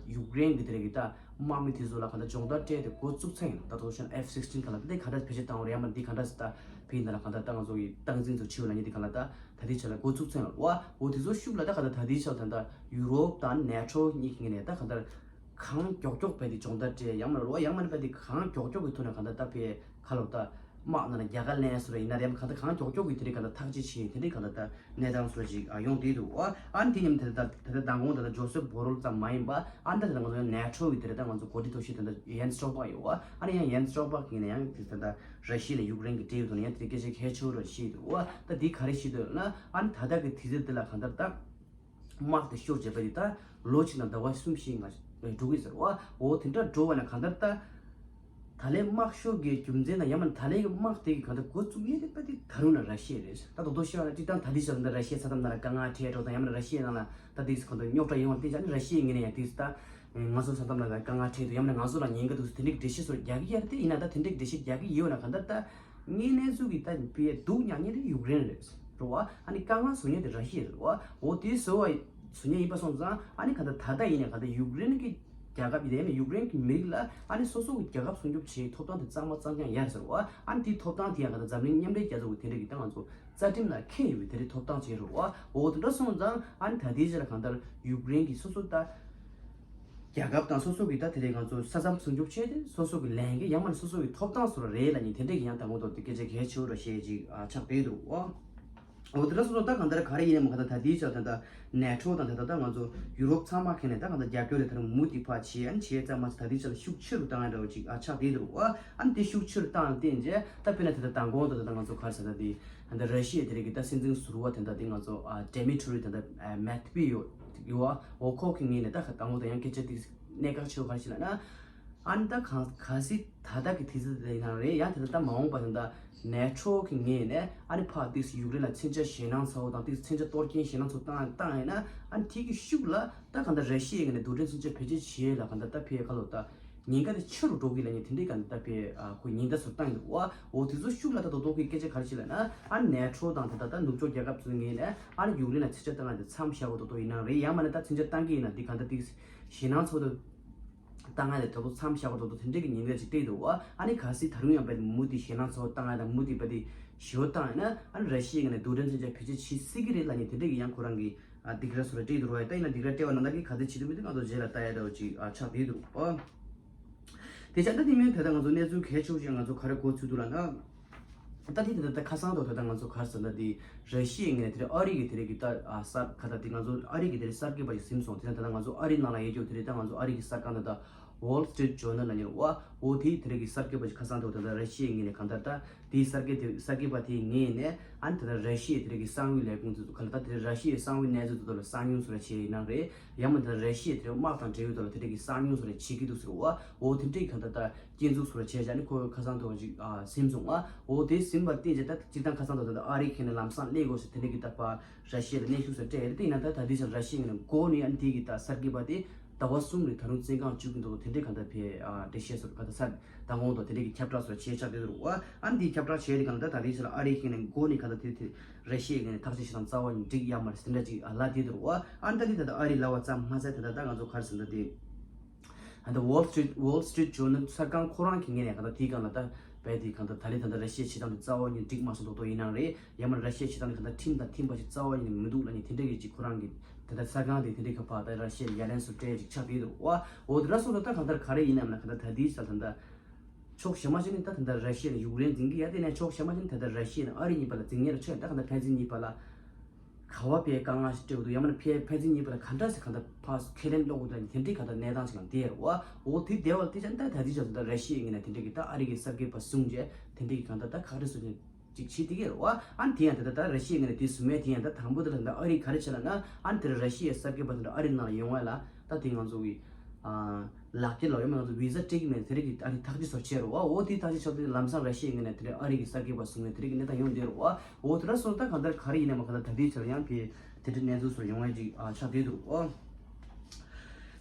ཡུཀ་རེན་གྱི་དེ་རེད་གི་ད་དམག་མི་དེ་ཚོ་ལ་གང་ལྟར་སྦྱོང་བརྡར་སྤྲད་དེ་འགོ་བཙུགས་ཚར་ཡིན། ད་དུང་ཤན་ཨེཕ་སིག་སི་ཊིན་ག་ལ་ད་དེ་ག་འདྲ་བེད་སྤྱོད་བཏང་བ་རེད། ཡང་མ་འདི་ག་འདྲ་ད་བེད་ཡིན་ད་ལ་གང་ལྟར་ད་ང་ཚོ་གི་སྟངས་འཛིན་ཚོ་བྱེད་འོས་ན་ཉིད་དེ་ག་ལ་ད་ད་དེ་ཆ་ལ་འགོ་བཙུགས་ཚར་ཡིན་ལ་བ། འོ་དེ་ཚོ་ཤུགས་ལ་ད་ག་ད་ད་དེ་ཆ་ལ་ད་ད་ཡུ་རོབ་དང་ནེ་ཊོ་གཉིས་ཀྱི་ངོས་ནས་ད་ག་ད་གང་མགྱོགས་མགྱོགས་བེད་དེ་སྦྱོང་བརྡར་སྤྲད། ཡང་མ་རེད་བ། ཡང་མ་རེད་བེད་དེ་གང་མགྱོགས་མགྱོགས་ཀྱི་ཐོག་ནས་གང་ད་ད་བེད་ཁ་ལོ་ད་དམག་ནང་ལ་རྒྱལ་ཁ་ལེན་སོ་ར་ཡིན་ན་རེམ་གང་ད་གང་མགྱོགས་མགྱོགས་ཀྱི་དེ་རིགས་གང་ད་ཐག་གཅོད་བྱེད་དེ་རིགས་གང་ད་ད་གནས་སྟངས་སོ་ཅིག་ཡོང་བསྡད་འདུག་བ། ཨ་ནི་དེ་མཉམ་དེ་ད་དེ་ད་མདང་དགོང་དེ་ད་ཇོ་སེབ་བོ་རེལ་ཙམ་མ་ཡིན་པ། ཨ་ནི་ད་དེ་ད་ང་ཚོ་ནེ་ཊོ་གི་དེ་རེད་ད་ང་ཚོ་འགོ་ཁྲིད་ཐོག་ཤེས་དེ་ད་ཡན་སི་སྟོལ་པག་ཡོད་བ། ཨ་ནི་ཡང་ཡན་སི་སྟོལ་པག་གི་ནས་ཡང་དེ་ད་ད་ར་ཤི་ཡ་ལ་ཡུཀ་རེན་གི་འབྲེལ་ཡོད་དུ་ནས་ཡང་དེ་སྐད་ཆ་གལ་ཆེ་བོ་ར་བཤད་འདུག་བ། ད་འདི་ག་རེ་བཤད་འདུག་ན། ཨ་ནི་ད་ལྟ་གི་དུས་ཚོད་འདི་ལ་གང་ལྟར་ད་དམག་དེ་ཤོར་བྱས་པ་དེ་ད་ལོ་གཅིག་དང་ཟླ་བ་གསུམ་བཞི་ལྔ་འགྲོ་གི་ཟེར་བ། འོ་དེ་འདྲ་འགྲོ་བ་ན་གང་ལྟར་ད། ད་ལན་དམག་ཤོར་གྱི་རྒྱུ་མཚན་དང་ཡང་མིན་ད་ལན་གྱི་དམག་དེ་གི་གང་ལྟར་འགོ་བཙུགས་མཁན་དེ་དཔེ་དེ་ད་རུང་ན་ར་ཤི་ཡ་རེད། ད་དོ་དོ་ཤི་བ་ན་སྤྱིར་བཏང་ད་ལྟའི་ཆར་ད་ར་ཤི་ཡའི་ས་མཚམས་ནང་ལ་དཀའ་ངལ་འཕྲད་འགྲོ་དང་ཡང་མིན་ར་ཤི་ཡའི་ནང་ལ་ད་དེ་གང་ལྟར་རྙོག་དྲ་ཡོང་བ་དེ་ཅག་ནི་ར་ཤི་ཡའི་ངོས་ནས་ཡང་དེ་ད་ང་ཚོ་ས་མཚམས་ནང་ལ་དཀའ་ངལ་འཕྲད་འདུག་ཡང་མིན་ང་ཚོ་ལ་ཉེན་ཁ་འདུག་ཟེར་དེ་འདྲའི་འགྲེལ་བཤད་སོགས་རྒྱག་གི་ཡོད་རེད། དེ་ཡིན་ན་ད་དེ་འདྲའི་འགྲེལ་བཤད་རྒྱག་གི་ཡོད་ན་གང་ལྟར་ད་དངོས་གནས་ཚུལ་གྱི་ད་བའི་སྡུག་ཉག་ཉེ་རེད་ཡུཀ་རེན་རེད་རེད་བ། ཨ་ནི་དཀའ་ངལ་བཟོ་མཁན་དེ་ར་ཤི་ཡ་རེད་བ། འོ་དེ་བཟོ་བ་བཟོ་མཁན་ཡིན་པ་སོང་ཙང་ཨ་ནི་གང་ལྟར་ད་ལྟ་ཡིན་ན་གང་ལྟར་ཡུཀ་རེན་གྱི་རྒྱལ་ཁབ་ཡིན་ན་ཡུཀ་རེན་གྱི་མི་རིགས་ལ་ཨ་ནི་སོ་སོ་གི་རྒྱལ་ཁབ་སྲུང་སྐྱོབ་བྱེད་ཐོབ་ཐང་དེ་གཙང་མ་གཙང་རྐྱང་ཡོད་རེད་ཟེར་བ། ཨ་ནི་དེའི་ཐོབ་ཐང་དེ་ཡང་གང་ལྟར་འཛམ་གླིང་མཉམ་འབྲེལ་རྒྱལ་ཚོགས་ཀྱི་དེ་འདྲ་གི་ད་ང་ཚོ་རྩ་ཁྲིམས་ལ་འཁེལ་ཡོད་པའི་དེ་འདྲའི་ཐོབ་ཐང་བྱེད་རེད་བ། འོ་དེ་འདྲ་སོང་ཙང་ཨ་ནི་ད་ལྟའི་ཆ་ལ་གང་ལྟར་ཡུཀ་རེན་གྱི་སོ་སོ་ད་རྒྱལ་ཁབ་དང་སོ་སོ་གི་ད་དེ་འདྲའི་ང་ཚོ་ས་མཚམས་སྲུང་སྐྱོབ་བྱས་ཏེ་སོ་སོ་གི་ལས་འགན་ཡང་མིན་སོ་སོ་གི་ཐོབ་ཐང་སོ་རེད་ལབ་མཁན་དེ་འདྲ་གི་ཡང་ད་ངོ་ཐོག་དེ་སྐད་ཆ་གལ་ཆེ་བོ་རེད་བཤད་ཅིག་ཨ་ཆགས་བསྡད་འདུག་བ། འོ་དེ་འདྲ་སོང་ཙང་ད་གང་ལྟར་ག་རེ་ཡིན་ནའང་གང་ལྟར་ད་ལྟའི་ཆར་ད་ལྟ་ནེ་ཊོ་དང་ད་ལྟ་ད་ང་ཚོ་ཡུ་རོབ་ཚང་མ་གི་ནས་ད་གང་ལྟར་རྒྱབ་སྐྱོར་དེ་ད་རུང་མུ་མཐུད་ཕར་བྱེད་ཨ་ནི་བྱེད་ཙམ་མ་ཟད་ད་ལྟའི་ཆར་ལ་ཤུགས་ཆེ་རུ་བཏང་ཡ་འདྲ་བོ་ཅིག་ཨ་ཆགས་བསྡད་འདུག་བ། ཨ་ནི་དེ་ཤུགས་ཆེ་རུ་བཏང་ལ་བརྟེན་བྱས་ད་དཔེར་ན་ད་ལྟ་མདང་དགོང་དུ་ད་ལྟ་ང་ཚོ་ག་རེ་ཟེར་ད་དེ་ད་ལྟ་ར་ཤི་ཡ་དེ་རིགས་ཀྱི་ད་སྲིད་འཛིན་ཟུར་པ་དེ་ད་དེ་ང་ཚོ་ཨ་ཌི་མི་ཊི་རི་ད་ལྟ་མེད་ཕི་ཡོ་ ཡོད་བ། འོ་ཁོ་གི་ངོས་ནས་ད་ད་ངོ་ད་ཡང་སྐད་ཆ་ཏིག་གནད་འགག་ཆེ་བ་ག་རེ་ཞིག་ལབ་ན། ཨ་ནི་ད་གང་གལ་སྲིད་ད་ལྟ་གི་དུས་ཚོད་དེ་ཡིན་ན་རེད། ཡང་དེ་ད་ལྟ་མ་འོངས་པ་དེ་ད་ནེ་ཊོ་གི་ངོས་ནས་ཨ་ནི་ཕར་ཏིག་ཡུཀ་རེན་ལ་མཚོན་ཆ་ཞེད་སྣང་ཚ་བོ་དང་ཏིག་མཚོན་ཆ་གཏོར་སྐྱོན་ཞེད་སྣང་ཚ་བོ་བཏང་བཏང་ཡིན་ན། ཨ་ནི་དེ་གི་ཤུགས་ལ་ད་གང་ལྟར་ར་ཤི་ཡའི་ངོས་ནས་རྡུལ་ཕྲན་མཚོན་ཆ་བེད་སྤྱོད་བྱེད་ཡས་ལ་གང་ལྟར་ད་ཕའི་ཁ་ལོ་ད་ཉེན་ཁ་དེ་ཆེ་རུ་འགྲོ་གི་ལབ་མཁན་དེ་འདྲའི་གང་ལྟར་ད་ཕའི་ཁོ་ཉེན་བརྡ་ཚོ་བཏང་ཡོད་འདུག་བ། འོ་དེ་ཚོ་ཤུགས་ལ་ད་དོ་དོ་གི་སྐད་ཆ་ག་རེ་ཞིག་ལབ་ན། ཨ་ནི་ནེ་ཊོ་དང་ད་ད་ད་ནུབ་ཕྱོགས་རྒྱལ་ཁབ་ཚོའི་ངོས་ནས་ཨ་ནི་ཡུཀ་རེན་ལ་མཚོན་ཆ་བཏང་ཡས་དེ་མཚམས་བཞག་དགོས་དོ་དོ་ཡིན་ན་རེད། ཡང་མིན་ན་ད་མཚོན་ཆ་བཏང་གི་ཡིན་ན་དེ་གང་ལྟར་ཏིག་ཞེད་སྣང་ཚ་བོ་དང་། བཏང་ཡ་དེ་ད་དུང་མཚམས་བཞག་པ་ད་དུང་དེ་འདྲས་ཀྱི་ཉེན་ཁ་ཅིག་སྤྲད་འདུག་བ། ཨ་ནི་གལ་སྲིད་ད་རུང་ཡང་བས་མུ་མཐུད་ཞེད་སྣང་ཚ་བོ་བཏང་ཡ་དང་མུ་མཐུད་བས་དེ་ཞེ་པོ་བཏང་ཡ་ན། ཨ་ནི་ར་ཤི་ཡའི་ངོས་ནས་རྡུལ་ཕྲན་མཚོན་ཆ་བེད་སྤྱོད་བྱེད་སྲིད་ཀྱི་རེད་ལབ་མཁན་དེ་འདྲས་ཀྱི་ཡང་ཁོ་རང་གི་ཨ་སྡིགས་ར་ཚོ་ལ་སྤྲད་འདུག་བ། ད་ཡིན་ན་སྡིགས་ར་སྤྲད་པ་ན་ད་གི་ག་ཚོད་བྱེད་ཐུབ་མི་འདུག་ང་ཚོ་རྗེས་ལ་ལྟ་ཡ་འདྲ་བོ་ཅིག་ཨ་ཆགས་བསྡད་འདུག་བ། དེ་ཆ་ད་དེ་མིན་ད་ལྟ་ང་ཚོ་གནས་ཚུལ་གལ་ཆེ་བོ་ཞིག་ང་ཚོ་ག་རེ་གོ་ཚུལ་འདུག་ལབ་ན། ད་དེ་དེ་ད་ཁ་སང་ཐོག་ད་ལྟ་ང་ཚོ་ག་རེ་ཟེར་ན། དེ་ར་ཤི་ཡའི་ངོས་ནས་དེ་རིང་ཨ་རི་གི་དེ་རིང་གི་ད་ཨ་གསར་ཁ་ད་དེ་ང་ཚོ་ཨ་རི་གི་དེ་རིང་གསར་འགོད་པ་ཞིག་ཟིན་སོང་། དེ་ད་ལྟ་ང་ཚོ་ཨ་རི་ནང་ལ་ཡོད་རྒྱུ་དེ་རིང་ད་ང་ཚོ་ཨ་རི་གི་གསར་ཁང་ད་ད་Wall Street Journal ལ་ཉེ་བ། འོ་དེ་དེ་རིང་གི་གསར་འགོད་པ་ཞིག་ཁ་སང་ཐོག་ད་ལྟ་ར་ཤི་ཡའི་ངོས་ནས་གང་ལྟར་ད་དེའི་གསར་འགོད་དེ་གསར་འགོད་པ་དེའི་ངོས་ནས་ཨ་ནི་ད་ལྟ་ར་ཤི་ཡའི་དེ་རིང་གི་གསང་བའི་ལས་ཁུངས་ཚོ་ག་ལ་ད་དེ་རིང་ར་ཤི་ཡའི་གསང་བའི་གནས་ཚུལ་ཚོ་ད་ལ་གསང་མྱོང་བཟོ་འདྲ་བྱས་ཡིན་ན་རེད། ཡང་མིན་ད་ར་ཤི་ཡའི་དེ་རིང་དམག་དང་འབྲེལ་ཡོད་ད་ལ་དེ་རིང་གི་གསང་མྱོང་བཟོ་འདྲ་བྱེད་ཀྱི་འདུག་ཟེར་བ། འོ་དེ་འདྲའི་གང་ལྟར་ད། སྐྱེ་འཛུགས་སོགས་ལ་བྱས་བྱས་ནས་ཁོ་ཁ་སང་ཐོག་ཅིག་ཨ་ཟིན་སོང་ང་། འོ་དེ་ཟིན་པར་བརྟེན་བྱས་ད་སྤྱིར་བཏང་ཁ་སང་ཐོག་ད་ཨ་རི་ཁེ་ནས་ལམ་སང་སླེབས་དགོས་ཟེར་དེ་འདྲ་གི་ད་ཕར་ར་ཤི་ཡ་ལ་གནོན་ཤུགས་ཟེར་སྤྲད་ཡོད་རེད། དེ་ཡིན་ན་ད་ད་ལྟའི་ཆར་ར་ཤི་ཡ་ནས་འགོ་ནས་ཨ་ནི་དེ་གི་ད་གསར་འགོད་པ་དེ་ཟླ་བ་གསུམ་རིང་ད་རུང་བཙོན་ཁང་བཅུག་གི་འདུག་དེ་འདྲའི་གང་ལྟར་ཕར་ཨ་འགྲེལ་བཤད་སོགས་ག་ད་གསར་མདང་དགོང་དང་དེ་འདྲའི་གི་ཁྱབ་བསྒྲགས་སོགས་བྱས་ཆགས་བསྡད་འདུག་བ། ཨ་ནི་དེ་ཁྱབ་བསྒྲགས་བྱས་དེ་གང་ལྟར་ད་ལྟའི་ཆར་ཨ་རི་ཁེ་ནས་འགོ་ནས་གང་ལྟར་དེ་དེ་ར་ཤི་ཡ་ཁེ་ནས་ཐག་གཅོད་བྱེད་སྟངས་རྩ་བ་ནས་འགྲིག་ཡ་མ་རེད་ཟེར་འདྲ་ཅིག་ཨ་ལབ་བསྡད་འདུག་བ། ཨ་ནི་ད་དེ་ད་ལྟ་ཨ་རི་ལབ་པ་ཙམ་མ་ཟད་ད་ད་ད་ང་ཚོ་ག་རེ་ཟེར་ན་དེ། ད་ལྟ་Wall Street Wall Street Journal གསར་ཁང་ཁོ་རང་གི་ངོས་ནས་གང་ལྟར་དེའི་སྒང་ལ་ད་བས་དེ་གང་ལྟར་ད་ལན་ད་ལྟ་ར་ཤི་ཡའི་བྱེད་སྟངས་དེ་རྩ་བ་ཉིད་འགྲིག་མ་སོང་མདོག་མདོག་ཡིན་ནའང་རེད། ཡང་མིན་ར་ཤི་ཡའི་བྱེད་སྟངས་དེ་གང་ལྟར་ཁྲིམས་དང་མཐུན་པ་ཞིག་རྩ་བ་ཉིད་ནས་མི་འདུག་ལབ་ནས་དེ་འདྲ་གི་ཅིག་ཁོ་རང་གི་ད་ལྟ་གསར་ཁང་དེ་དེ་འདྲའི་ཁ་ཕར་ད་ར་ཤི་ཡ་ལ་ཡ་ལན་སོགས་སྤྲད་ཅིག་ཆགས་བསྡད་འདུག་བ། འོ་དེ་འདྲ་སོང་ཙང་ད་གང་ལྟར་ག་རེ་ཡིན་ནམ་ན་གང་ལྟར་ད་དེའི་ས་ད་ལྟ་ཕྱོགས་གཞན་མ་ཞིག་ནས་ད་ད་ལྟ་ར་ཤི་ཡ་ནས་ཡུཀ་རེན་འཛིན་གྱི་ཡ་དེ་ནས་ཕྱོགས་གཞན་མ་ཞིག་ནས་ད་ལྟ་ར་ཤི་ཡ་ནས་ཨ་རི་གཉིས་བར་ལ་འཛིང་ངེས་ར་ཆགས་ཡོད། ད་གང་ལྟར་ཕན་ཚུན་གཉིས་བར་ལ། ག་བ་པའི་དཀའ་ངལ་ཞིག་སྤྲད་འདུག་ཡང་མིན་ན་ཕན་ཕན་ཚུན་གཉིས་བར་ལ་ག་འདྲ་ཞིག་གང་ལྟར་ཕར་ཁས་ལེན་སློག་དགོས་དང་དེ་འདྲའི་གང་ལྟར་གནས་སྟངས་ཤིག་ལ་བསྡད་ཡོད་རེད་བ། འོ་དེ་བསྡད་པ་ལ་དེ་ཅང་ད་ད་དེ་ཅང་ད་ར་ཤི་ཡའི་ངོས་ནས་དེ་འདྲའི་གི་ད་ཨ་རི་གི་གསར་འགོད་པ་བཟུང་རྗེས་དེ་འདྲའི་གི་གང་ལྟར་ད་ཁག་རེ་བཟོ་ནས་ཅིག་བྱེད་དེ་གི་རེད་བ། ཨ་ནི་དེ་ཡང་ད་ད་ད་ར་ཤི་ཡའི་ངོས་ནས་དེ་བཟོ་མེད། དེ་ཡང་ད་དང་པོ་དེ་ལ་ད་ཨ་རི་ག་རེ་བྱས་ལབ་ན། ཨ་ནི་དེ་ར་ཤི་ཡའི་གསར་འགོད་པ་དེ་འདྲ་ཨ་རི་ནང་ལ་ཡོང་བ་ལ་ད་དེ་ང་ཚོ་གི་ཨ། ལག་འཁྱེར་ལ་ཡོད་མེད་ང་ཚོ་བི་ཟ་སྤྲད་ཀྱི་མེད། དེ་རིགས་ཀྱི་ཨ་རི་ཐག་གཅོད་སོགས་བྱས་རེད་བ། འོ་དེའི་ཐག་གཅོད་ཆགས་དུས་ལམ་སང་ར་ཤི་ཡའི་ངོས་ནས་དེ་རིང་ཨ་རི་གི་གསར་འགོད་པ་བཟུང་ནས་དེ་རིགས་ཀྱི་གནས་སྟངས་ཡོང་བསྡད་རེད་བ། འོ་དེ་འདྲ་སོང་ཙང་ད་གང་ལྟར་ག་རེ་ཡིན་ནའི་མ་གང་ལྟར་ད་ལྟའི་ཆར་ཡང་ཕར་དེ་འདྲའི་གནས་ཚུལ་སོགས་ཡོང་ཡ་ཅིག་ཨ་ཆགས་བསྡད་འདུག་ཨོ།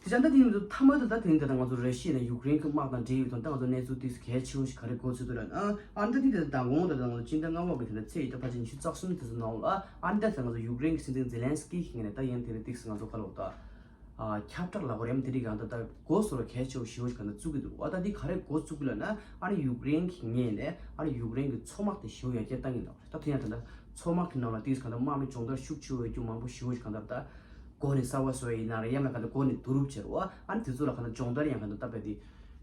དེ་ཙང་ད་དེ་ཡིན་དུས་མཐའ་མ་དུ་ད་དེ་རིང་ད་ལྟ་ང་ཚོ་ར་ཤི་ཡ་ནས་ཡུཀ་རེན་གྱི་དམག་དང་འབྲེལ་ཡོད་དོན་ད་ང་ཚོ་གནས་ཚུལ་ཏོག་ཙམ་གལ་ཆེ་བོ་ཞིག་ག་རེ་གོ་ཚུལ་འདུག་ལབ་ན། ཨ་ནི་ད་དེ་ད་ལྟ་མདང་དགོང་ད་ལྟ་ང་ཚོ་སྤྱི་ཟླ་ལྔ་པ་གི་དེ་ལྟ་ཚེས་ཉི་ཤུ་རྩ་གསུམ་དེ་ཚོ་ནང་ལ་ཨ་ནི་ད་ལྟ་ང་ཚོ་ཡུཀ་རེན་གྱི་སྲིད་འཛིན་ཛེ་ལན་སི་ཀི་གི་ངོས་ནས་ད་ཡང་དེ་རིང་ཏོག་ཙམ་ང་ཚོ་ག་ལ་འོ་ད། ཨ་ཁྱབ་བསྒྲགས་ལབ་དགོས་རེད་མ་དེ་རིགས་གང་ལྟར་ད་འགོ་བཟོ་ར་གལ་ཆེ་བོ་ཞེ་པོ་ཞིག་གང་ལྟར་བཙུགས་ཀྱི་འདུག་ཨ་ད་འདི་ག་རེ་འགོ་བཙུགས་ཀྱི་ལབ་ན། ཨ་ནི་ཡུཀ་རེན་གྱི་ངོས་ནས་ཨ་ནི་ཡུཀ་རེན་གྱི་མཚོ་དམག་དེ་ཞེ་པོ་ཡར་རྒྱས་བཏང་གི་འདུག་ད་དེ་ཡང་ད་ལྟ་མཚོ་དམག་གི་ནང་ལ་ཏིག་གང་ལྟར་དམག་མི་སྦྱོང་བརྡར་ཤུགས་ཆེ་བོ་ཡོད་རྒྱུ་མང་པོ་ཞེ་པོ་ཞིག་གང་ལྟར་ད་འགོ་ནས་གསར་པ་བཟོ་ཡ་ཡིན་ན་རེད། ཡང་ན་གང་ལྟར་འགོ་ནས་བསྡུ་རུབ་བྱས་རེད་བ། ཨ་ནི་དེ་ཚོ་ལ་གང་ལྟར་སྦྱོང་བརྡར་ཡང་གང་ལྟར་ད་རྦད་དེ་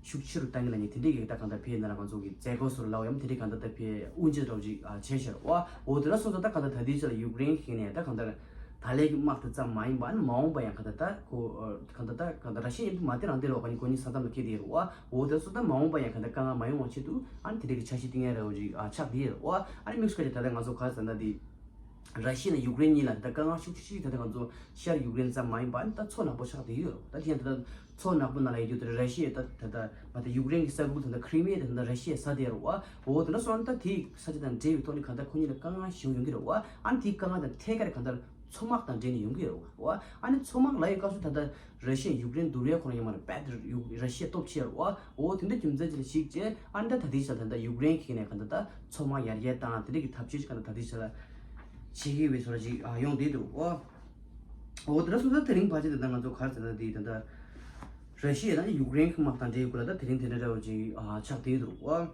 ཤུགས་ཆེ་རུ་བཏང་གི་ལབ་ནས་དེ་འདྲས་ཀྱི་ད་གང་ལྟར་ཕར་ཡིན་ན་ར་ང་ཚོ་གི་མཛད་སྒོ་སོགས་ལ་ཡང་དེ་འདྲས་གང་ལྟར་ད་ཕར་དབུ་འབྱེད་འདྲ་བོ་ཅིག་བྱས་ཤག་རེད་བ། འོ་དེ་འདྲ་སོང་ཙང་ད་གང་ལྟར་ད་ལྟའི་ཆར་ལ་ཡུཀ་རེན་གྱི་ངོས་ནས་ད་གང་ལྟར། ད་ལན་གྱི་དམག་དེ་ཙམ་མ་ཡིན་པ་ཨ་ནི་མ་འོངས་པ་ཡང་ག་ད་ད་ཁོ་ག་ད་ད་ག་ད་ར་ཤི་ཡ་ཡིན་དུས་མ་དེ་རང་དེ་རོགས་ག་ནི་གོ་ནི་ས་མཚམས་ལ་ཁེལ་དེ་རུ་བ། འོ་དེ་སོ་ད་མ་འོངས་པ་ཡང་ག་ད་དཀའ་ངལ་མ་ཡོང་བ་ཆེད་དུ་ཨ་ནི་དེ་འདྲ་གི་འཆར་གཞི་བཏིང་ཡ་རེ་བ་ཅིག་ཨ་ཆགས་དེ་རུ་བ། ཨ་ནི་དམིགས་སུ་བཀར་ཏེ་ད་ལྟ་ང་ཚོ་ག་ས་ན་དེ་ར་ཤི་ཡ་ནས་ཡུཀ་རེན་གཉིས་ལ་ད་ལྟ་དཀའ་ངལ་ཤུགས་ཆེ་ཤོས་ད་ལྟ་ང་ཚོ་ཤར་ཡུཀ་རེན་ཙམ་མ་ཡིན་པ་ཨ་ནི་ད་མཚོ་ནག་པོ་ཆགས་དེ་ཡོད་རུ། ད་དེ་ཡང་ད་ལྟ་མཚོ་ནག་པོ་ནང་ལ་ཡོད་རྒྱུ་དེ་ར་ཤི་ཡ་ད་ད་ད་མ་ད་ཡུཀ་རེན་གྱི་ས་ཁུལ་ད་ད་ཁྲི་མེ་ད་ད་ར་ཤི་ཡ་ས་དེ་རུ་བ། འོ་དེ་འདྲ་སོང་ད་དེ་ས་ཆ་དང་འབྲེལ་བའི་ཐོག་ནས་ག་ད་ཁོ་གཉིས་ལ་དཀའ་ངལ་ཞེ་པོ་ཡོང་གི་རེད་བ། ཨ་ནི་དེའི་དཀའ་ངལ་དང་ཐད་ཀར་ག་ད། མཚོ་དམག་དང་འབྲེལ་ནས་ཡོང་གི་ཡོད་རེད་བ། ཨ་ནི་མཚོ་དམག་ལབ་ཡོད་སྐབས་སུ་ད་ལྟ་ར་ཤི་ཡ་ཡུཀ་རེན་བསྡུར་ཡས་ཁོ་རང་ཡོད་མ་རེད། རྦད་དེ་ཡུ་ར་ཤི་ཡ་སྟོབས་ཆེ་རེད་བ། འོ་དེ་འདྲ་རྒྱུ་མཚན་ཅིག་ལ་གཞིགས་བྱས་ཨ་ནི་ད་ད་ལྟའི་ཆར་ད་ལྟ་ཡུཀ་རེན་གྱི་ནས་ག་ད་ད་མཚོ་དམག་ཡར་རྒྱས་བཏང་དེ་འདྲ་གི་ཐབས་ཇུས་ཅིག་ག་ད་ད་ལྟའི་ཆར་ལ་བྱེད་ཀྱི་ཡོད་པའི་བཟོ་འདྲ་ཅིག་ཡོང་བསྡད་འདུག་བ། འོ་དེ་འདྲ་སོང་ཙང་དེ་རིང་ཕལ་ཆེར་ད་ལྟ་ང་ཚོ་ག་རེ་ཟེར་ན་དེ་ད་ལྟ་ར་ཤི་ཡ་དང་ཡུཀ་རེན་གྱི་དམག་དང་འབྲེལ་ཡོད་སྐོར་ལ་ད་དེ་རིང་དེ་འདྲ་འདྲ་བོ་ཅིག་ཆགས་བསྡད་འདུག་བ།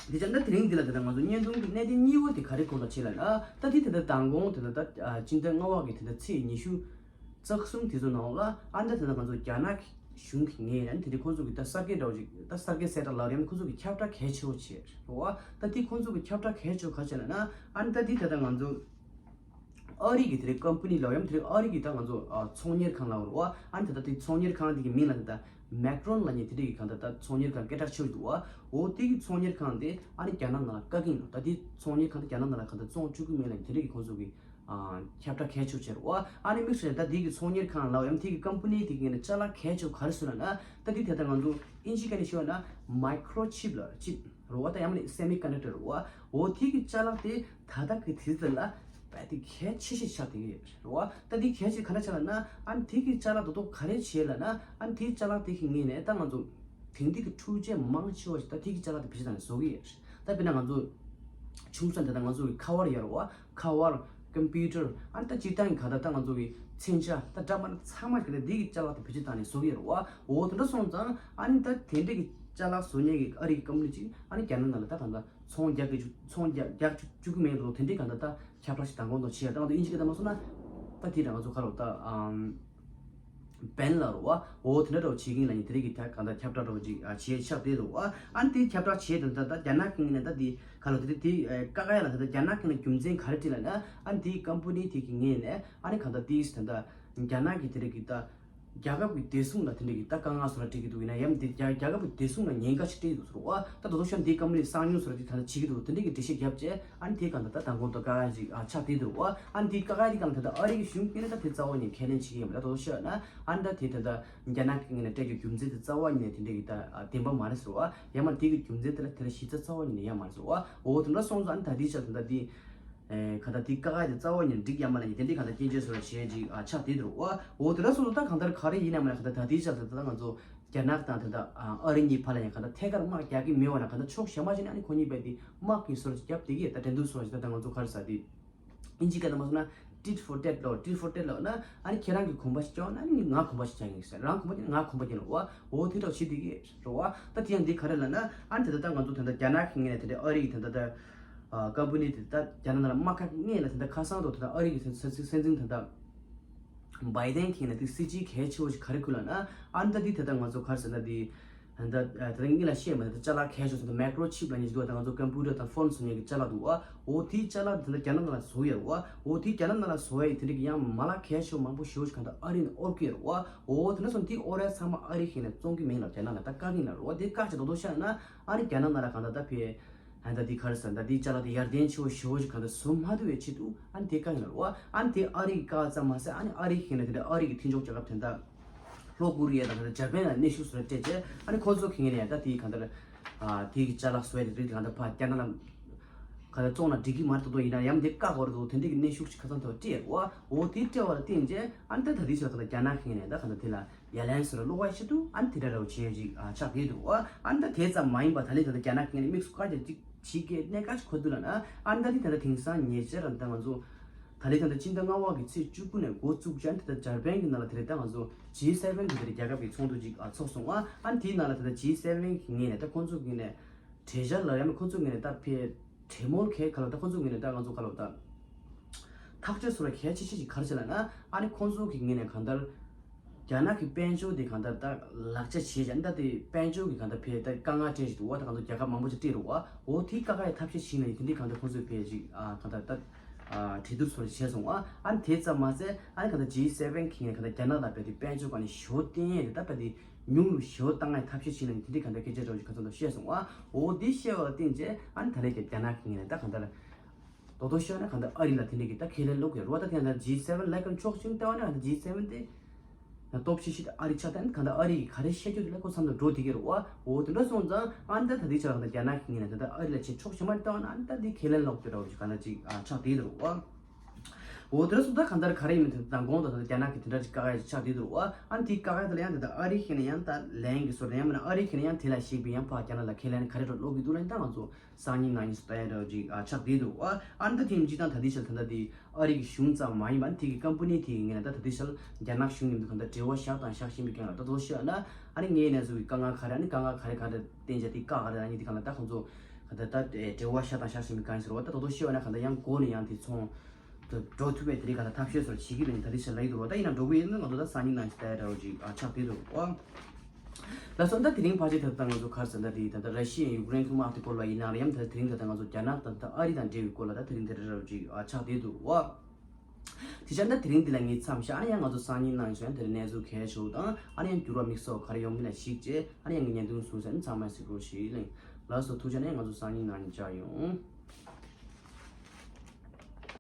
དེ་ཙང་ད་དེ་རིང་འདི་ལ་དེ་ལྟར་ང་ཚོ་བརྙན་ཐུང་གི་གནད་དོན་གཉིས་པོ་དེ་ག་རེ་སྐོར་ལ་བྱེད་ལབ་ན། ད་དེ་དེ་ལྟར་མདང་དགོང་དེ་ལྟར་ད་སྤྱི་ཟླ་ལྔ་པ་གི་དེ་ལྟར་ཚེས་ཉི་ཤུ་རྩ་གསུམ་དེ་ཚོ་ནང་ལ་ཨ་ནི་ད་དེ་ལྟར་ང་ཚོ་རྒྱ་ནག་གཞུང་གི་ངོས་ནས་དེ་འདྲའི་ཁོང་ཚོ་གི་ད་གསར་འགྱུར་འདྲ་བོ་ཅིག་ད་གསར་འགྱུར་གསལ་བསྒྲགས་ལབ་རེད། ཁོང་ཚོ་གི་ཁྱབ་བསྒྲགས་གལ་ཆེ་བོ་བྱས་རེད་བ། ད་དེ་ཁོང་ཚོ་གི་ཁྱབ་བསྒྲགས་གལ་ཆེ་བོ་ག་རེ་ལབ་ན། ཨ་ནི་ད་དེ་ད་ལྟ་ང་ཚོ། ཨ་རི་གི་དེ་རིང་ཀམ་པ་ནི་ལ་ཡང་དེ་རིང་ཨ་རི་གི་ད་ང་ཚོ་ཨ་ཚོང་གཉེར་ཁང་ལ་བར་བ། ཨ་ནི་ད་ལྟ་དེ་ཚོང་གཉེར་ཁང་དེ་གི་མིང་ལ་ད་ལྟ་མེཀ་རོན་ལབ་མཁན་དེ་འདྲ་གི་གང་ད་ལྟ་ཚོང་གཉེར་ཁང་སྐད་གྲགས་ཆེ་བོ་འདུག་བ། འོ་དེ་གི་ཚོང་གཉེར་ཁང་དེ་ཨ་ནི་རྒྱ་ནག་ནང་ལ་བཀག་གི་ཡིན་ནོ། ད་དེ་ཚོང་གཉེར་ཁང་དེ་རྒྱ་ནག་ནང་ལ་གང་ད་བཙོང་བཅུག་གི་མིན་ལབ་མཁན་དེ་འདྲ་གི་ཁོང་ཚོ་གི་ ཨ་ཁྱབ་བསྒྲགས་གལ་ཆེ་བྱས་རེད་བ། ཨ་ནི་དམིགས་བསལ་ད་འདི་གི་ཚོང་གཉེར་ཁང་ལ་ཡང་དེ་གི་ཀམ་པ་ནི་དེ་གི་ངོས་ནས་ཅ་ལག་གལ་ཆེ་ག་རེ་བཟོས་ན་ན་ད་འདི་དེ་ལྟར་ང་ཚོ་ཨིན་ཇི་སྐད་ནས་ཤོད་ན་མའི་ཀྲོ་ཆིབ་ལ་ཆིབ་རེད་བ། ད་ཡང་མིན་ན་སེ་མི་ཀོན་ཌག་ཊར་རེད་བ། འོ་དེ་གི་ཅ་ལག་དེ་ད་ལྟ་གི་དུས་ཚོད་ལ་བས་དེ་གལ་ཆེ་ཤོས་ཆགས་བསྡད་ཀྱི་ཡོད་རེད་བ། ད་འདི་གལ་ཆེ་ག་འདྲ་ཆགས་ལབ་ན་ཨ་ནི་དེ་གི་ཅ་ལག་དོ་དོ་ག་རེ་བྱས་ལབ་ན་ཨ་ནི་དེ་ཅ་ལག་དེ་གི་ངོས་ནས་ད་ང་ཚོ་དེང་དུས་ཀྱི་འཕྲུལ་ཆས་མང་ཆེ་བ་ཞིག་ད་དེ་གི་ཅ་ལག་དེ་བེད་སྤྱོད་བཏང་ནས་བཟོ་གི་ཡོད་རེད། ད་དཔེར་ན་ང་ཚོ་ཆུང་ས་འདི་ད་ང་ཚོ་གི་ཁ་པར་ཡོད་རེད་བ། ཁ་པར། ཀམ་པུ་ཊར། ཨ་ནི་ད་སྤྱིར་བཏང་གི་ག་ད་ད་ང་ཚོ་གི་མཚོན་ཆ་ད་འདྲ་མི་འདྲ་ཚང་མ་གི་ད་འདི་གི་ཅ་ལག་དེ་བེད་སྤྱོད་བཏང་ནས་བཟོ་གི་ཡོད་རེད་བ། འོ་དེ་འདྲ་སོང་ཙང་ཨ་ནི་ད་དེ་འདྲ་གི་ཅ་ལག་བཟོ་མཁན་གི་ཨ་རི་གི་ཀམ་པ་ནི་ཅིག་ཨ་ནི་རྒྱ་ནག་ནང་ལ་ད་གང་ལྟར་ཚོང་རྒྱག་གི་ཚོང་རྒྱག་རྒྱག་བཅུག་གི་མེད་འགྲོ། དེ་འདྲའི་གང་ལྟར་ད་ཁྱབ་བསྒྲགས་ཤིག་དང་གོང་དུ་བྱས། ད་ང་ཚོ་ཨིན་ཇི་སྐད་ད་མ་སོང་ན་ད་དེ་ད་ང་ཚོ་ག་རེ་ད་ཨམ་བན་ལ་རོ་བ། འོ་དེ་འདྲ་འདྲ་བོ་བྱེད་ཀྱིན་ལ་ཡིན། དེ་རིགས་ཀྱི་ད་གང་ལྟར་ཁྱབ་བསྒྲགས་འདྲ་བོ་ཅིག་ཨ་བྱས་ཆགས་བསྡད་འདུག་བ། ཨ་ནི་དེ་ཁྱབ་བསྒྲགས་བྱས་དང་ད་ད་རྒྱ་ནག་གི་ངོས་ནས་ད་དེ་ག་ལ་དེ་དེ་ཨེ་བཀག་ཡ་ལ་ད་ད་རྒྱ་ནག་གི་ངོས་ནས་རྒྱུ་མཚན་ག་རེ་བྲིས་ལབ་ན་ཨ་ནི་དེའི་ཀམ་པ་ནི་དེ་གི་ངོས་ནས་ཨ་ནི་གང་ལྟར་དེས་ད་ད་རྒྱ་ནག་གི་དེ་རིགས་ཀྱི་ད་རྒྱལ་ཁབ་ཀྱི་བདེ་སྲུང་ལ་དེ་འདྲ་གི་ད་དཀའ་ངལ་བཟོ་འདྲ་སྤྲད་ཀྱི་འདུག་ཡིན་ན་ཡང་དེ་རྒྱ་རྒྱལ་ཁབ་ཀྱི་བདེ་སྲུང་ལ་ཉེན་ཁ་ཞིག་སྤྲད་ཀྱི་འདུག་ཟེར་བ། ད་དོ་དོ་ཤ་འདི་ཀམ་པ་ནི་གསང་ཉུལ་བཟོ་འདྲ་ཅིག་ད་ལྟ་བྱེད་ཀྱི་འདུག་དེ་འདྲ་གི་འགྲེལ་བཤད་བརྒྱབ་རྗེས་ཨ་ནི་དེ་གང་ལྟར་ད་དང་པོ་ད་དཀའ་ངལ་ཅིག་ཨ་ཆགས་བསྡད་འདུག་བ། ཨ་ནི་དེ་དཀའ་ངལ་དེ་གང་ལྟར་ད་ཨ་རི་གི་གཞུང་གིས་ནི་ད་དེ་རྩ་བ་ནས་ཁས་ལེན་བྱེད་ཀྱི་ཡོད་མ་རེད། ད་དོ་དོ་ཤ་ན་ཨ་ནི་ད་དེ་ད་ལྟ་རྒྱ་ནག་གི་ངོས་ནས་སྤྲད་རྒྱུ་རྒྱུ་མཚན་དེ་རྩ་བ་ཉིད་ནས་དེ་འདྲ་གི་ད་བདེན་པ་མ་རེད་ཟེར་བ། ཡང་མ་དེ་གི་རྒྱུ་མཚན་དེ་ལ་དེ་ལ་གཞི་རྩ་རྩ་བ་ཉིད་ནས་ཡོད་མ་རེད་ཟེར་བ། འོ་དེ་འདྲ་སོང་ཙང་ཨ་ནི་ད་དེ་ཤ་ད་ད་དེ། ཨེ་ག་ད་དེ་དཀའ་ངལ་དེ་རྩ་བ་ཉིད་ནས་འགྲིག་ཡ་མ་ལ་ཡིན་དེ་འདྲའི་ག་ད་སྐྱོན་བརྗོད་སོགས་བྱས་ཅིག་ཨ་ཆགས་བསྡད་འདུག་བ། འོ་དེ་འདྲ་སོང་ཙང་ད་གང་ལྟར་ག་རེ་ཡིན་ན་མ་ལ་ག་ད་ད་དེའི་ཆ་ལ་ད་ང་ཚོ་རྒྱ་ནག་དང་ད་ད་ཨ་རི་གཉིས་བར་ལ་ཡང་ག་ད་ཐད་ཀར་དམག་རྒྱག་གི་མེད་བ་ན་ག་ད་ཕྱོགས་གཞན་པ་ཞིག་ནས་ཨ་ནི་ཁོ་གཉིས་བར་དེ་དམག་གི་སོར་ཅིག་བརྒྱབ་བསྡད་ཀྱི་ཡོད། ད་འགྲན་བསྡུར་སོར་ཅིག་ད་ད་ང་ཚོ་ག་རེ་ཟ་དེ་ཨིན་ཇི་སྐད་ད་མ་སོང་ན་tit for tat ལོ། tit for tat ལབ་ན་ཨ་ནི་ཁྱེད་རང་གི་གོམ་པ་ཞིག་བཅོ་ན་ཨ་ནི་ང་གོམ་པ་ཞིག་བཅོ་ཡིན་ཟེར། རང་གོམ་པ་ཅིག་ལ་བ། འོ་དེ་འདྲ་བྱེད་བསྡད་ཀྱི་རེད་བ། ད་དེ་ཡང་འདི་ག་རེ་ལབ་ན་ཨ་ནི་ད་ད་ད་ང་ཚོ་ད་ད་རྒྱ་ནག་གི་ངོས་ནས་ད་ད་ཨ་རི་གི་ད་ད་ད། ཀམ་པ་ནི་དེ་ད་རྒྱ་ནག་ནང་ལ་དམག་ཁ་སྔོན་ལ་དེ་འདྲ་ཁ་སང་དུ་དེ་འདྲ་ཨ་རི་གི་སྲིད་སྲིད་སྲིད་འཛིན་དེ་འདྲ་བའི་ཏན་གྱིས་ན་དེ་སྲིད་ཇུས་གལ་ཆེ་བོ་ཞིག་ག་རེ་ཁུར་ལབ་ན་ཨ་ནི་ད་དེ་དེ་འདྲ་ང་ཚོ་ག་རེ་ཟེར་ན་དེ་ད་དེ་འདྲ་ངེད་ལ་བཤད་མ་དེ་ཅ་ལག་གལ་ཆེ་ཤོས་དེ་མའི་ཀྲོ་ཆིབ་ལབ་མཁན་ཞིག་འདུག་ད་ང་ཚོ་ཀམ་པུ་ཊར་དང་ཕོན་བཟོ་མཁན་གྱི་ཅ་ལག་འདུག་བ། འོ་དེའི་ཅ་ལག་དེ་འདྲ་རྒྱ་ནག་ནང་ལ་བཟོ་ཡོད་རེད་བ། འོ་དེ་རྒྱ་ནག་ནང་ལ་བཟོ་ཡ་ཡི་དེ་འདྲ་གི་ཡང་མ་ལག་གལ་ཆེ་བོ་མང་པོ་ཞེ་བོ་ཞིག་གང་ལྟར་ཨ་རི་ནས་དབོར་གྱི་ཡོད་རེད་བ། འོ་དེ་འདྲ་སོང་དེ་དབོར་ཡ་ཚང་མ་ཨ་རི་གིས་ན་བཙོང་གི་མིན་ལ་རྒྱ་ནག་ལ་ད་བཀག་གི་ཡིན་ལ་རེད་བ། དེ་བཀག་བྱས་དོ་དོ་ཤ་ན་ཨ་ནི་རྒྱ་ནག་ནང་ལ་གང་ལྟར་ད་ཕེ། ཨ་ནི་ད་འདི་ག་རེ་ཟེར་ན་ད་འདི་ཅ་ལག་དེ་ཡར་ལྡན་ཆེ་བོ་ཞེ་བོ་ཞིག་གང་ལྟར་བཟོ་མ་ཐུབ་པའི་ཆེད་དུ་ཨ་ནི་དེ་བཀག་ཡིན་ལ་རེད་བ། ཨ་ནི་དེ་ཨ་རི་གིས་བཀག་ཙམ་མ་ཟད་ཨ་ནི་ཨ་རི་གིས་ན་དེ་འདྲ་ཨ་རི་གི་མཐུན་ཕྱོགས་རྒྱལ་ཁབ་དེ་འདྲ་ལྷོ་ཀོ་རི་ཡ་དང་དེ་འདྲ་འཇར་པན་ལ་གནོན་ཤུགས་བཟོ་འདྲ་སྤྲད་བྱས་ཨ་ནི་ཁོ་ཚོ་གི་ངོས་ནས་ཡང་ད་དེ་གང་ལྟར་ཨ་དེ་གི་ཅ་ལག་བཟོ་ཡ་དེ་རིགས་གང་ལྟར་ཕར་རྒྱ་ནག་ལ་གང་ལྟར་བཙོང་ན་འགྲིག་གི་མ་རེད་དོ་དོ་ཡིན་ན་ཡང་དེ་བཀག་དགོས་རེད་དོ་དེ་འདྲ་གི་གནོན་ཤུགས་ཤིག་ཁ་སང་དུ་སྤྲད་ཡོད་རེད་བ། འོ་དེ་སྤྲད་པ་ལ་བརྟེན་བྱས་ཨ་ནི་ད་ད་དེ་ཆ་གང་ལྟར་རྒྱ་ནག་གི་ངོས་ནས་ད་གང་ལྟར་དེ་ལ། ཡ་ལན་སོར་ལོག་པའི་ཆེད་དུ་ཨ་ནི་དེ་འདྲ་ར་བ་བྱས་ཅིག་ཨ་ཆགས་ཀྱི་འདུག་བ། ཨ་ནི་ད་དེ་ཙམ་མ་ཡིན་པ་ད་ལི་ད་ལྟ་རྒྱ་ནག་གི་ངོས་ནས་དམིགས་སུ་བཀར་ཏེ་ཅིག་བྱེད་ཀྱི་གནད་འགག་ཅིག་གོ་དུས་ལ་ན་ཨ་ནི་ད་ལི་ད་ལྟ་དེང་སང་ཉེ་ཆར་ར་ད་ང་ཚོ་ད་ལི་ད་ལྟ་སྤྱི་ཟླ་ལྔ་པ་གི་ཚེས་བཅུ་དགུ་ནས་འགོ་བཙུགས་ཅིག་ཨ་ནི་ད་ལྟ་འཇར་པན་གྱི་ནང་ལ་དེ་རེད་ད་ང་ཚོ་ཇི་སེ་ཝེན་གྱི་དེ་རེད་རྒྱལ་ཁབ་ཀྱི་ཚོགས་འདུ་ཅིག་ཨ་ཚོགས་སོང་བ། ཨ་ནི་དེའི་ནང་ལ་ད་ལྟ་ཇི་སེ་ཝེན་གྱི་ངོས་ནས་ད་ཁོང་ཚོ་གི་ནས་གྲོས་འཆར་ལ་ཡང་ཁོང་ཚོ་ངོས་ནས་ད་ཕེ། གྲོས་མོལ་གལ་ག་ལ་ད་ཁོང་ཚོ་ངོས་ནས་ད་ང་ཚོ་ག་ལ་ད། ཐག་གཅོད་སོགས་ལ་གལ་ཆེ་ཤོས་ཅིག་ག་རེ་བྱས་ལབ་ན་ཨ་ནི་ཁོང་ཚོ་གི་ངོས་ནས་གང་ལྟར། རྒྱ་ནག་གི་དཔལ་འབྱོར་དེ་གང་ལྟར་ད་ལག་ཆ་བྱས་ཤག་ཨ་ནི་ད་དེ་དཔལ་འབྱོར་གྱི་གང་ལྟར་ཕེ་ད་དཀའ་ངལ་འཕྲད་བཞིན་འདུག་བ། ད་གང་ལྟར་རྒྱལ་ཁབ་མང་པོ་ཅིག་སྤྲད་རུ་བ། འོ་དེ་དཀའ་ཁག་ཡི་ཐབས་ཤེས་བྱས་ནས་དེ་འདྲའི་གང་ལྟར་ཁོང་ཚོས་ཕེ་ཅིག་ཨ་གང་ལྟར་ད་ཨ་གྲོས་བསྡུར་སོགས་བྱས་སོང་བ། ཨ་ནི་དེ་ཙམ་མ་ཟད་ཨ་ནི་གང་ལྟར་ཇི་སེ་ཝེན་གི་ངོས་ནས་གང་ལྟར་རྒྱ་ནག་ལ་ཕེ་དེ་དཔལ་འབྱོར་གང་ནས་ཞོ་བསྟན་ཡས་དེ་ད་ཕེ་དེ། ཉུང་རུ་ཞེ་པོ་བཏང་ཡ་ཐབས་ཤེས་བྱས་ན་དེ་འདྲའི་གང་འདྲ་སྐད་ཆ་འདྲ་བོ་ཞིག་ཁ་ཚང་དུ་བཤད་སོང་ཨ། འོ་འདི་བཤད་པ་ལ་བརྟེན་བྱས་ཨ་ནི་ད་རེས་ཀྱི་རྒྱ་ནག་གི་ངོས་ནས་ད་གང་ལྟར་རྡོག་རྡོག་བཤད་ན་གང་ལྟར་ཨ་རི་ལ་དེ་འདྲའི་གི་ད་ཁས་ལེན་ལོག་ཡོད་རེད་བ། ད་དེ་ཡང་ད་ཇི་སེ་ཝེན་ལབ་མཁན་ཕྱོགས་གཅིག་ནས་བལྟས་པ་ན་གང་ལྟར་ཇི་སེ་ཝེན་དེ་ན་སྟོབས་ཆེ་ཤོས་དེ་ཨ་རི་ཆགས། ད་ནི་གང་ལྟར་ཨ་རི་གིས་ག་རེ་བཤད་རྒྱུ་དེ་ལ་ཁོ་མཚམས་དུ་འགྲོ་བསྡད་ཀྱི་རེད་བ། འོ་དེ་འདྲ་སོང་ཙང་ཨ་ནི་ད་ད་ལྟའི་ཆར་གང་ལྟར་རྒྱ་ནག་གི་ངོས་ནས་ད་ལྟ་ཨ་རི་ལ་ཆེ་ཕྱོགས་གཞན་པ་ནས་བལྟས་པ་ན་ཨ་ནི་ད་དེ་ཁས་ལེན་ལོག་རྒྱུ་འདྲ་བོ་ཞིག་གང་ལྟར་ཅིག་ཨ་ཆགས་བསྡད་ཡོད་རེད་བ། འོ་དེ་འདྲ་སོང་ད་གང་ལྟར་ག་རེ་ཡིན་མིན་དེ་དང་གོང་དུ་ད་ལྟ་རྒྱ་ནག་གི་དེ་འདྲ་ཅིག་དཀའ་ངལ་ཅིག་ཆགས་བསྡད་འདུག་བ། ཨ་ནི་དེའི་དཀའ་ངལ་དེ་ལ་ཡང་དེ་ད་ཨ་རི་ཁེ་ན་ཡང་ད་ལན་གི་བཟོ་འདྲ་ཡང་མིན་ན་ཨ་རི་ཁེ་ན་ཡང་དེ་ལ་གཞིགས་པའི་ཡང་ཕར་རྒྱ་ནག་ལ་ཁས་ལེན་ག་རེ་འགྲོ་ལོག་གི་འདུག་ལ་ཡིན་ད་ང་ཚོ་སང་ཉིན་གནངས་ཉིན་སུ་ལྟ་ཡ་འདྲ་ཅིག་ཨ་ཆགས་བསྡད་འདུག་བ། ཨ་ནི་ད་དེ་ཡིན་ཅིག་ད་ད་ལྟའི་ཆར་ད་ལྟ་དེ་ཨ་རི་གི་གཞུང་ཙམ་མ་ཡིན་པ་ཨ་ནི་དེ་གི་ཀམ་པ་ནི་དེ་ཡིན་ན་ད་ད་ལྟའི་ཆར་རྒྱ་ནག་གཞུང་ཡིན་འདུག་གང་ལྟར་འབྲེལ་བ་བཞག་དང་བཞག་བཞིན་པའི་རྐྱེན་ལ་ད་དོ་ཤོད་ན་ཨ་ནི་ངའི་ནས་བཟོ་བའི་དཀའ་ངལ་ག་རེ་ཨ་ནི་དཀའ་ངལ་ག་རེ་ག་རེ་བསྟན་བྱ་དེ་བཀག་ག་རེ་ཨ་ནི་དེ་གང་ལ་ད་ཁོང་ཚོ་གང་ལྟར་ད་འབྲེལ་བ་བཞག་དང་བཞག་བཞིན་པའི་རྐྱེན་ཟེར་བ་ད་དོ་དོ་ཤོད་ན་གང་ལྟར་ཡང་སྒོ་ནས་ཡང་དེ་ཚོང་དུ་འགྲོ་ཐུབ་པའི་དེ་རིང་གང་ལྟར་ཐབས་ཤེས་སོགས་བྱེད་ཀྱི་ཡོད་ནི་ད་དེ་ཕྱིར་ལ་ཡིན་འདུག་བ། ད་ཡིན་ན་འགྲོ་གི་ཡིན་ན་ང་ཚོ་ད་སང་ཉིན་གནངས་ཉིན་ལྟ་ཡ་འདྲ་བོ་ཅིག་ཨ་ཆགས་བསྡད་འདུག་བ། ལགས་སོ། ད་དེ་རིང་ཕལ་ཆེར་ད་ལྟ་ང་ཚོ་ག་རེ་ཟེར་ན་དེ་ད་ལྟ་ར་ཤི་ཡ་ཡུཀ་རེན་དམག་དེ་སྐོར་ལ་ཡིན་ན་ཡང་ད་དེ་རིང་ད་ལྟ་ང་ཚོ་རྒྱ་ནག་དང་ད་ཨ་རི་དང་འབྲེལ་བའི་སྐོར་ལ་ད་དེ་རིང་དེ་འདྲ་འདྲ་བོ་ཅིག་ཨ་ཆགས་བསྡད་འདུག་བ། དེ་ཕྱིར་ད་དེ་རིང་འདི་ལ་ངས་མཚམས་བཞག་ཨ་ནི་ཡང་ང་ཚོ་སང་ཉིན་གནངས་ཉིན་ཡང་དེ་རིང་གནས་ཚུལ་གལ་ཆེ་བོ་དང་ཨ་ནི་ཡང་འགྱུར་བ་དམིགས་བསལ་ག་རེ་ཡོང་མིན་ལ་གཞིགས་བྱས་ཨ་ནི་ཡང་ངས་བརྙན་ཐུང་བཟོས་ཟིན་ཚང་མ་གཟིགས་རོགས་ཞེས་གླེང་། ལགས་སོ། ཐུགས་རྗེ་ཆེ། ཨ་ནི་ཡང་ང་ཚོ་སང་ཉིན་གནངས་ཉིན་མཇལ་ཡོང་།